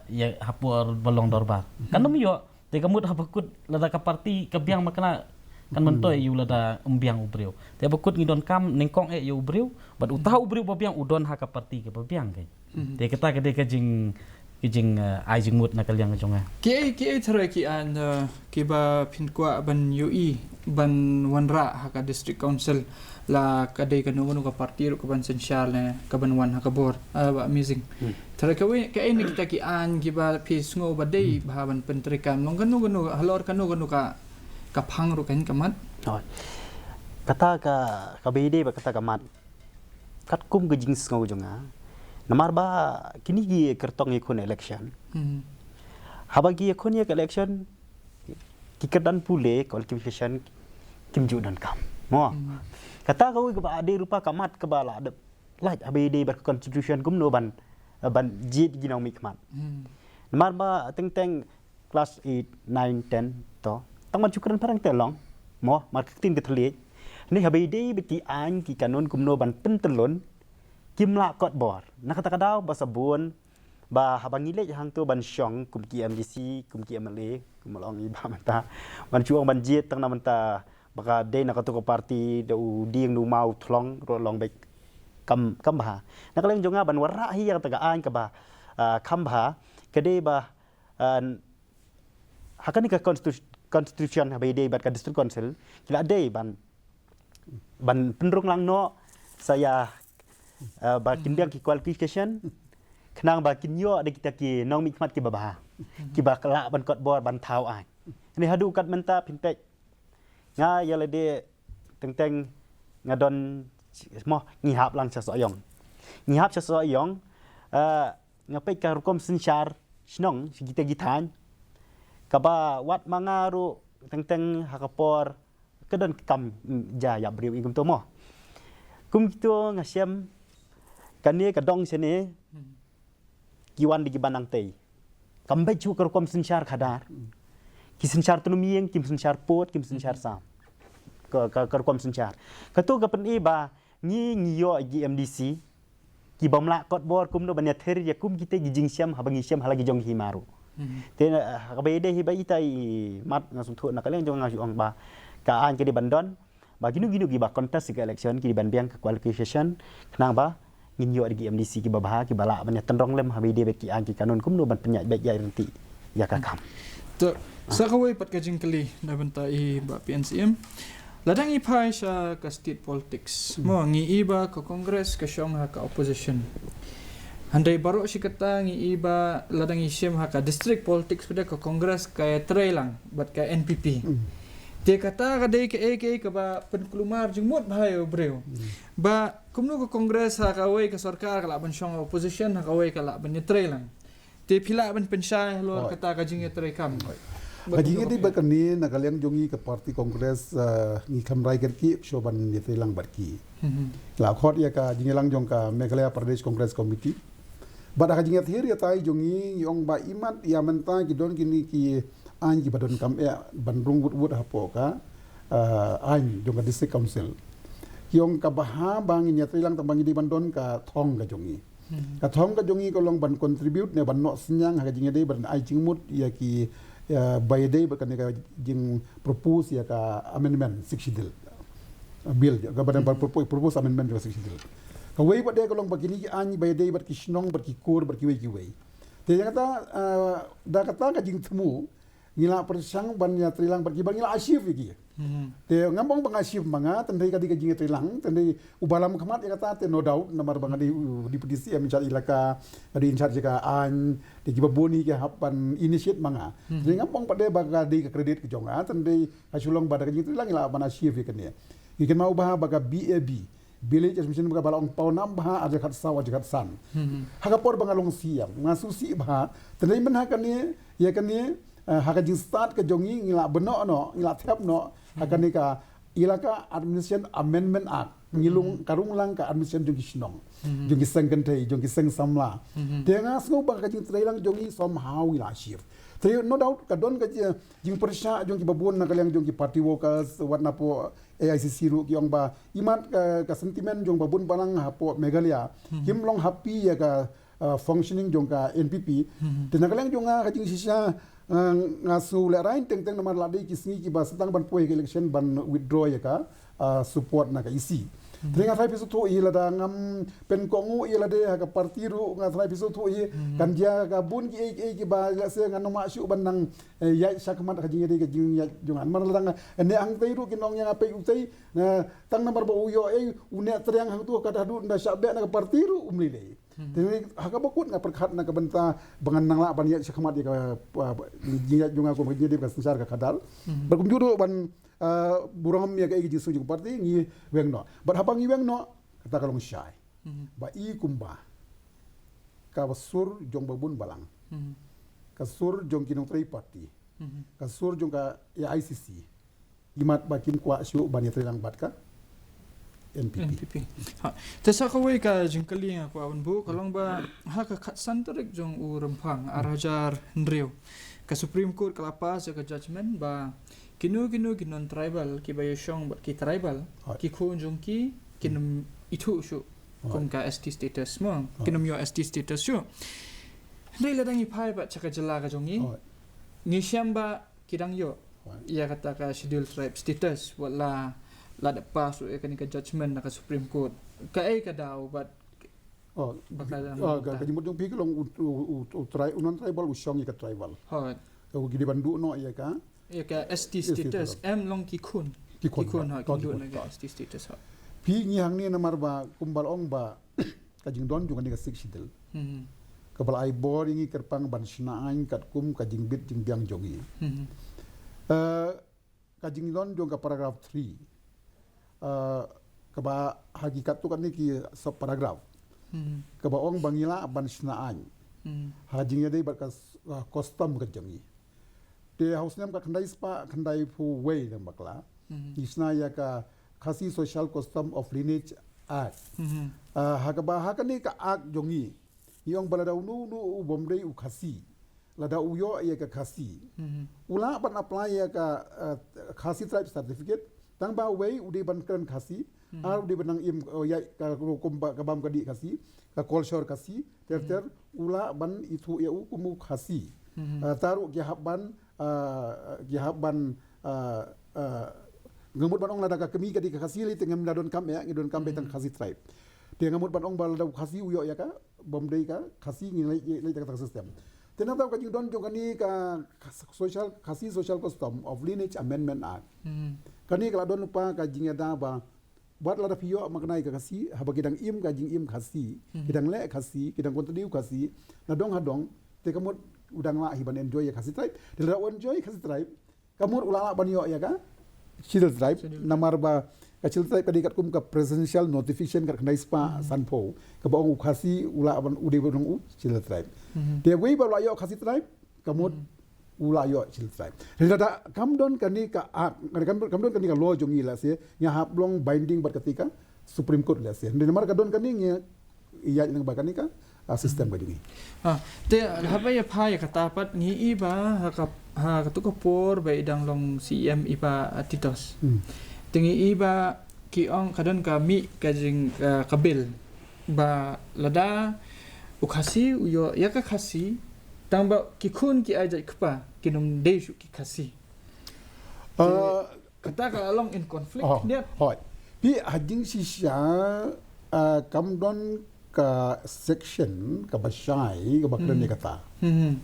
ïa hapoh ba long dorbar. Kan ym ïoh. Te ka mut haba kut lada ka party ka biang ma kane kan myntoi ïa u lada ym biang u briew. Te haba kut ngi donkam nyngkong eh ïa u briew, bad uta u briew ba biang u don ha ka party kaba biang ka. Te kata ka dei ka jing, ka jing, eh, ai jingmut na ka liang ka jong nga. Kiei, kiei tharai ki aiñ, eh, kiba phin kwah ban ïohi ban wanrah ha ka District Council, la ka dei kano kano ka party ruh kaban synshar ne kaban wan ha ka bor, eh, Bah Amazing. Tharai kawei, kaei na kita ki aiñ kiba phi sngew ba dei bha ban pyntreikam, long kano kano, halor kano kano ka, ka phang ruh kan ka mat? Hooid. Kata ka, kaba ïadei bad kata ka mat. Katkum ka jingsngew jong nga. Namar ba kine ki kyrtong ïakhun election. Haba ki ïakhun ïa ka election, ki kyrdan pule qualification kim ju donkam. Mo. Kata kawei kaba dei rupa ka mat kaba la dep lait haba ïadei bad ka constitution kumno ban ban jied ïa ki nongmihkhmat. Namar ba teng teng class eight, nine, ten to tang ban shu kren phareng te long. Mo, mar ka ktien ka thylliej. Hangne haba ïadei bad ki aiñ ki kanun kumno ban pyntyllun, kim lah kot bor. Na kata ka daw ba sa bun ba haba ngi leit hangto ban shong kum ki M D C, kum ki M L A, kum long i ba mynta ban shu ong ban jied tang na mynta ba ka dei na kato ka parti da u dieng da u maw thlong ruh long beit kam, kam bha. Na ka liang jong nga ban wanrah hi ïa kata ka aiñ kaba, ah, kam bha, ka dei ba, ah, ha kane ka constitu-, constitution haba ïadei bad ka district council ki la dei ban, ban pynrung lang noh sa ïa, ah, ba kin biang ki qualification khnang ba kin ïoh da kita ki nongmihkhmat kiba bha, kiba lah ban kot bor ban thaw aiñ. Hangne haduh kat mynta phin peit nga ïa lade teng teng nga don, mo, ngi hap lang sha Sohiong. Ngi hap sha Sohiong, eh, nga peit ka rukom synshar shnong sha kita ki thaiñ kaba wat ma nga ruh teng teng ha ka por ka don ka kam, mm, ja ïa briew ïa kumto mo. Kum kito nga shem kane ka dong shane ki wan da ki ban nangtei. Kam beit shuh ka rukom synshar khadar. Ki synshar tnum ïing, kim synshar pud, kim synshar sam. Ka, ka, ka rukom synshar. Kato ka pyni ba ngi, ngi ïoh ki M D C kiba ym lah kot bor kumno ban ïathir ïa kum kita ki jingshem haba ngi shem ha la ki jong ki hima ruh. Te, eh, haba ïadei hi ba ita i mat nga sngewthuh na ka liang jong nga shu ong ba ka aiñ ka dei ban don ba kino kino kiba contest ïa ka election ki dei ban biang ka qualification khnang ba ngin ïoh da ki M D C kiba bha kiba lah ban ïatynrong lem haba ïadei bad ki aiñ ki kanun kumno ban pynïaid beit ïaid ryntih ïa ka kam. To, sa kawei pat ka jingkylli na bynta i Bah P N C M. Lada ngi phai sha ka state politics, mo, ngi i ba ka Congress ka shong ha ka opposition. Hynrei baroh shi katta ngi i ba lada ngi shem ha ka district politics pat ka Congress ka ïatrei lang bad ka N P P. Te kata ka dei kaei kaei kaba pynkulmar jingmut bha ïa u briew. Ba kumno ka Congress ha kawei ka sorkar ka lah ban shong opposition, ha kawei ka lah ban ïatrei lang. Te phi lah ban pynshai halor kata ka jingïatrei kam. Ka jingïadei bad kane na ka liang jong ngi ka party Congress, eh, ngi khlem rai kyrkieh shuh ban ïatrei lang bad ki. La khot ïa ka jingïalang jong ka Meghalaya Pradesh Congress Committee. Bad ha ka jingïathir ïatai jong ngi ngi ong ba imat ïa mynta ki don kine ki aiñ kiba donkam eh ban rung wut wut hapoh ka, eh, aiñ jong ka District Council. Ki ong kaba bha ba ngin ïatrei lang tang ba ngi dei ban don ka thong ka jong ngi. Ka thong ka jong ngi ka long ban contribute ne ban noh synñiang ha ka jingïadei ban ai jingmut ïa ki, ïa ba ïadei bad kane ka jingpropose ïa ka amendment Sixth Schedule. Bill ka ba, ba propo-, propose amendment jong ka Sixth Schedule. Kawei pat de ka long ba kine ki aiñ ba ïadei bad ki shnong bad ki kur bad kiwei kiwei. Te ïa kata, eh, da kata ka jingthmu ngi la pyrshang ban ïatrei lang bad ki ba ngi la achieve ïa ki. Te ngam ong ba nga achieve ma nga, tang dei ka dei ka jingïatrei lang, tang dei u ba lam khmat ïa kata te no doubt, namar ba nga dei u Deputy C M in charge elaka, nga dei in charge ïa ka aiñ, te kiba bun hi ki hap ban initiate ma nga. Te ngam ong pat de ba ka dei ka credit ka jong nga, tang dei ka shu long ba da ka jingïatrei lang ngi la ban achieve ïa kane. Ngi kynmaw ba ha ba ka B A B, Village Administration ba ka ba la ong pawnam bha arja khatsaw arja khatsan. Ha ka por ba nga long C M nga sngewsih bha, tang dei mynha kane ïa kane, eh, ha ka jingstad ka jong ngi ngi la bynnoh noh, ngi la thep noh ha kane ka Elaka Administration Amendment Act. Ngi long ka rung lang ka administration jong ki shnong, jong ki seng kynthei, jong ki seng samla. Te nga sngew ba ka jingtrei lang jong ngi somehow ngi la achieve. Te no doubt ka don ka ji-, jingpyrshah jong kiba bun na ka liang jong ki party workers wat na poh A I C C ruh ki ong ba imat ka, ka sentiment jong ba bun balang hapoh Meghalaya kim long happy ïa ka, uh, functioning jong ka N P P. Te na ka liang jong nga ka jingshisha, uh, nga sngew lehraiñ teng teng namar la dei ki sngi kiba sdang ban poi ka election ban withdraw ïa ka, uh, support na ka E C. Te nga tharai phi sngewthuh hi lada ngam pynkohnguh ïa lade ha ka party ruh nga tharai phi sngewthuh hi kan jia ka bun kiei kiei kiba lehse ngan ym lah shuh ban nang, eh, ïaid shakhmat ha ka jingïadei ka jingïaid jong nga. Namar lada nga neh hangtei ruh kin ong ïa nga peit utei, na tang namar ba u ïoh ei u neh triang hangto ka da haduh nda shah beh na ka party ruh um lei lei. Te ha kaba kut nga pyrkhat na ka bynta ba ngan nang lah ban ïaid shakhmat ïa ka, ah, jingïaid jong nga kum ka jingïadei ka synshar ka khadar. Bad kumjuh ruh ban, ah, burom ïa kaei ka jingsngew jong ka party ngi weng noh. Bad haba ngi weng noh kata ka long shai. Ba i kumba ka sur jong ba bun balang, ka sur jong ki nongtrei party, ka sur jong ka A I C C, imat ba kim kwah shuh ban ïatrei lang bad ka, N P P. N P P. Ha. Te sa kawei ka jingkylli nga kwah ban buh, ka long ba ha ka khatsan tarik jong u Rymphang, ar hajar hynriew, ka Supreme Court ka la pass ïa ka judgment ba kino kino ki non-tribal kiba ïashong bad ki tribal, Hooid. ki khun jong ki kin ym ithuh shuh Hooid. kum ka S T status mo, Hooid. kin ym ïoh S T status shuh. Hynrei lada ngi phai pat sha ka jylla ka jong ngi, Hooid. ngi shem ba ki dang ïoh Hooid. ïa kata ka Scheduled Tribe status, wat la, la da pass ruh ïa kane ka judgment na ka Supreme Court. Kaei ka daw bad Oh, ba ka dang oh, ka, ka jingmut jong phi ka long u, u, u, u tri-, u non-tribal u shong ïa ka tribal. Hooid. Ka u ki dei ban duh noh ïa ka Ïa ka S T S T status, status. em long ki khun. Ki khun, Ki khun, hooid. ha, Ka ki ki duh khun, na ka hooid. S T status, hooid. Phi ngi hangne namar ba kumba la ong ba ka jingdon jong kane ka Sixth Schedule. Mhm. Kaba la ai bor ïa ngi kyrpang ban shna aiñ katkum ka jingbit jingbiang jong ngi. Mhm. Eh, ka jingdon jong ka paragraph three. Eh, kaba ha ki katto katne ki sub paragraph. Mhm. Kaba ong ba ngi lah ban shna aiñ. Mhm. Ha jingïadei bad ka s-, ka custom ka jong ngi. Te ha u snem ka khyndai spah khyndai phew wei dang bakla. Mhm. Ngi shna ïa ka Khasi Social Custom of Lineage Act. Mhm. Ah, ha kaba ha kane ka act jong ngi. Ngi ong ba lada uno uno u bym dei u Khasi, lada u ïoh ïa ka Khasi, Mhm. u lah ban apply ïa ka, ah, Khasi Tribe Certificate, tang ba wei u dei ban kren Khasi, Mhm. ar u dei ban nang im, eh, ïa ka rukom ba, ka bam ka dih Khasi, ka culture Khasi, ter ter, Mhm. u lah ban ithuh ïa u kum u Khasi. Mhm. Ah, te ruh ki hap ban, ah, ki hap ban, ah, ah, nga mut ban ong lada ka kmie ka dei ka Khasi lei te ngim la donkam ïa, ngi donkam ba tang Mhm. Khasi Tribe. Te nga mut ban ong ba lada u Khasi u ïoh ïa ka, bym dei ka Khasi ngi leit, leit, leit ka system. Te nangta ka jingdon jong kane ka, ka social, Khasi Social Custom of Lineage Amendment Act. Mhm. Kane ka la don lypa ka jingïada ba wat lada phi ïoh makna ïa ka Khasi, haba ki dang im ka jingim Khasi, Mhm. ki dang leh Khasi, ki dang continue Khasi, na dong ha dong, te ka mut u dang lah hi ban enjoy ïa Khasi Tribe. Te lada u enjoy Khasi Tribe, ka mut u lah lah ban ïoh ïa ka Scheduled Tribe, Scheduled Tribe. namar ba ka Scheduled Tribe ka dei katkum ka presidential notification ka khyndai spah Mhm. sanphew. Kaba ong u Khasi u lah ban u dei ban ong u Scheduled Tribe. Mhm. Te wei ba u lah ïoh Khasi Tribe, ka mut Mhm. u lah ïoh Scheduled Tribe. Te lada kam don kane ka act, kam, kam don kane ka law jong ngi lehse, ngi hap long binding bad kata ka Supreme Court lehse. Hynrei namar ka don kane ngi ïaid lang bad kane ka, ah, system ka jong ngi. Ha, te haba ïa phai ïa kata pat ngi i ba ha ka, ha kato ka por ba i dang long C E M i Bah Titos. Hmm. Te ngi i ba ki ong ka don ka mih ka jing, ah, ka bill ba lada u Khasi u ïoh ïa ka Khasi, tang ba ki khun ki ai jait kpa kin ym dei shuh ki Khasi. Ah, Kata ka la long in conflict, oh, khyndiat. Hooid. Phi ha jingshisha, ah, kam don ka section kaba shai kaba kren Hmm. ïa kata. Hmm.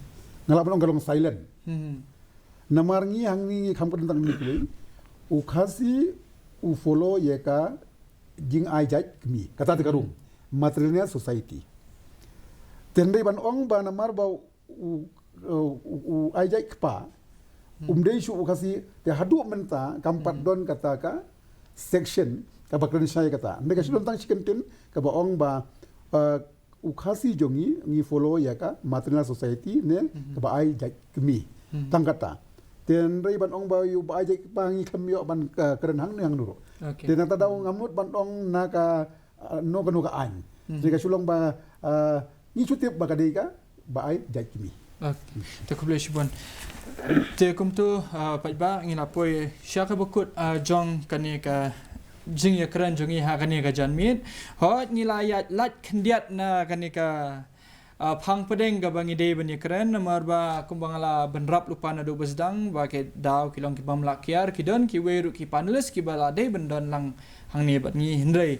Nga lah ban ong ka long silent. Hmm. Namar ngi hangne ngi kham kren tang ngi kylli. U Khasi u follow ïa ka jingai jait kmie. Kata te ka rung. Hmm. Matrilineal society. Te hynrei ban ong ba namar ba u, u, u, u ai jait kpa, Hmm. um dei shuh u Khasi, te haduh mynta kam pat Hmm. don kata ka section kaba kren shai kata. Hynrei ka shu don Hmm. tang shi kyntien kaba ong ba, eh, u Khasi jong ngi, ngi follow ïa ka matrilineal society ne Hmm. kaba ai jait kmie. Hmm. Tang kata. Te hynrei ban ong ba ïa u ba ai jait kpa ngi khlem ïoh ban, eh, kren hangne hangno ruh. Okay. Te nangta daw Hmm. nga mut ban ong na ka, ah, no kano ka aiñ. Hmm. Te ka shu long ba, ah, ngi shu tip ba ka dei kaba ai jait kmie. Okay. Te khublei shibun. Te kumto, ah, paidbah ngi la poi sha kaba kut, ah, jong kane ka jingïakren jong ngi ha kane ka janmiet. Hooid ngi la ïaid lait khyndiat na kane ka, ah, phang pdeng kaba ngi dei ban ïakren namar ba kumba nga la bynrap lypa naduh ba sdang ba ki daw ki long ki bym lah kiar, ki don kiwei ruh ki panelist kiba la dei ban don lang hangne bad ngi hynrei,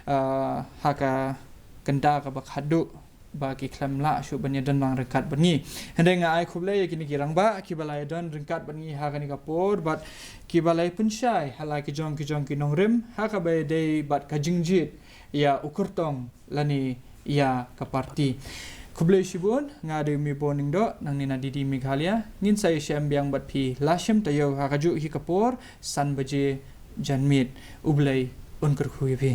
ah, ha ka kynta kaba khadduh ba ki khlem lah shuh ban ïadon lang ryngkat bad ngi. Hynrei nga ai khublei ïa kine ki rangbah kiba la ïadon ryngkat bad ngi ha kane ka por bad kiba la pynshai ha la ki jong ki jong ki nongrim ha kaba ïadei bad ka jingjied ïa u kyrtong lane ïa ka party. Khublei shibun, nga dei u Mibon Lyngdoh nangne na D D Meghalaya, ngin sa ïashem biang bad phi la shim taïew ha kajuh hi ka por, san baje janmiet. U Blei un kyrkhu ïa phi.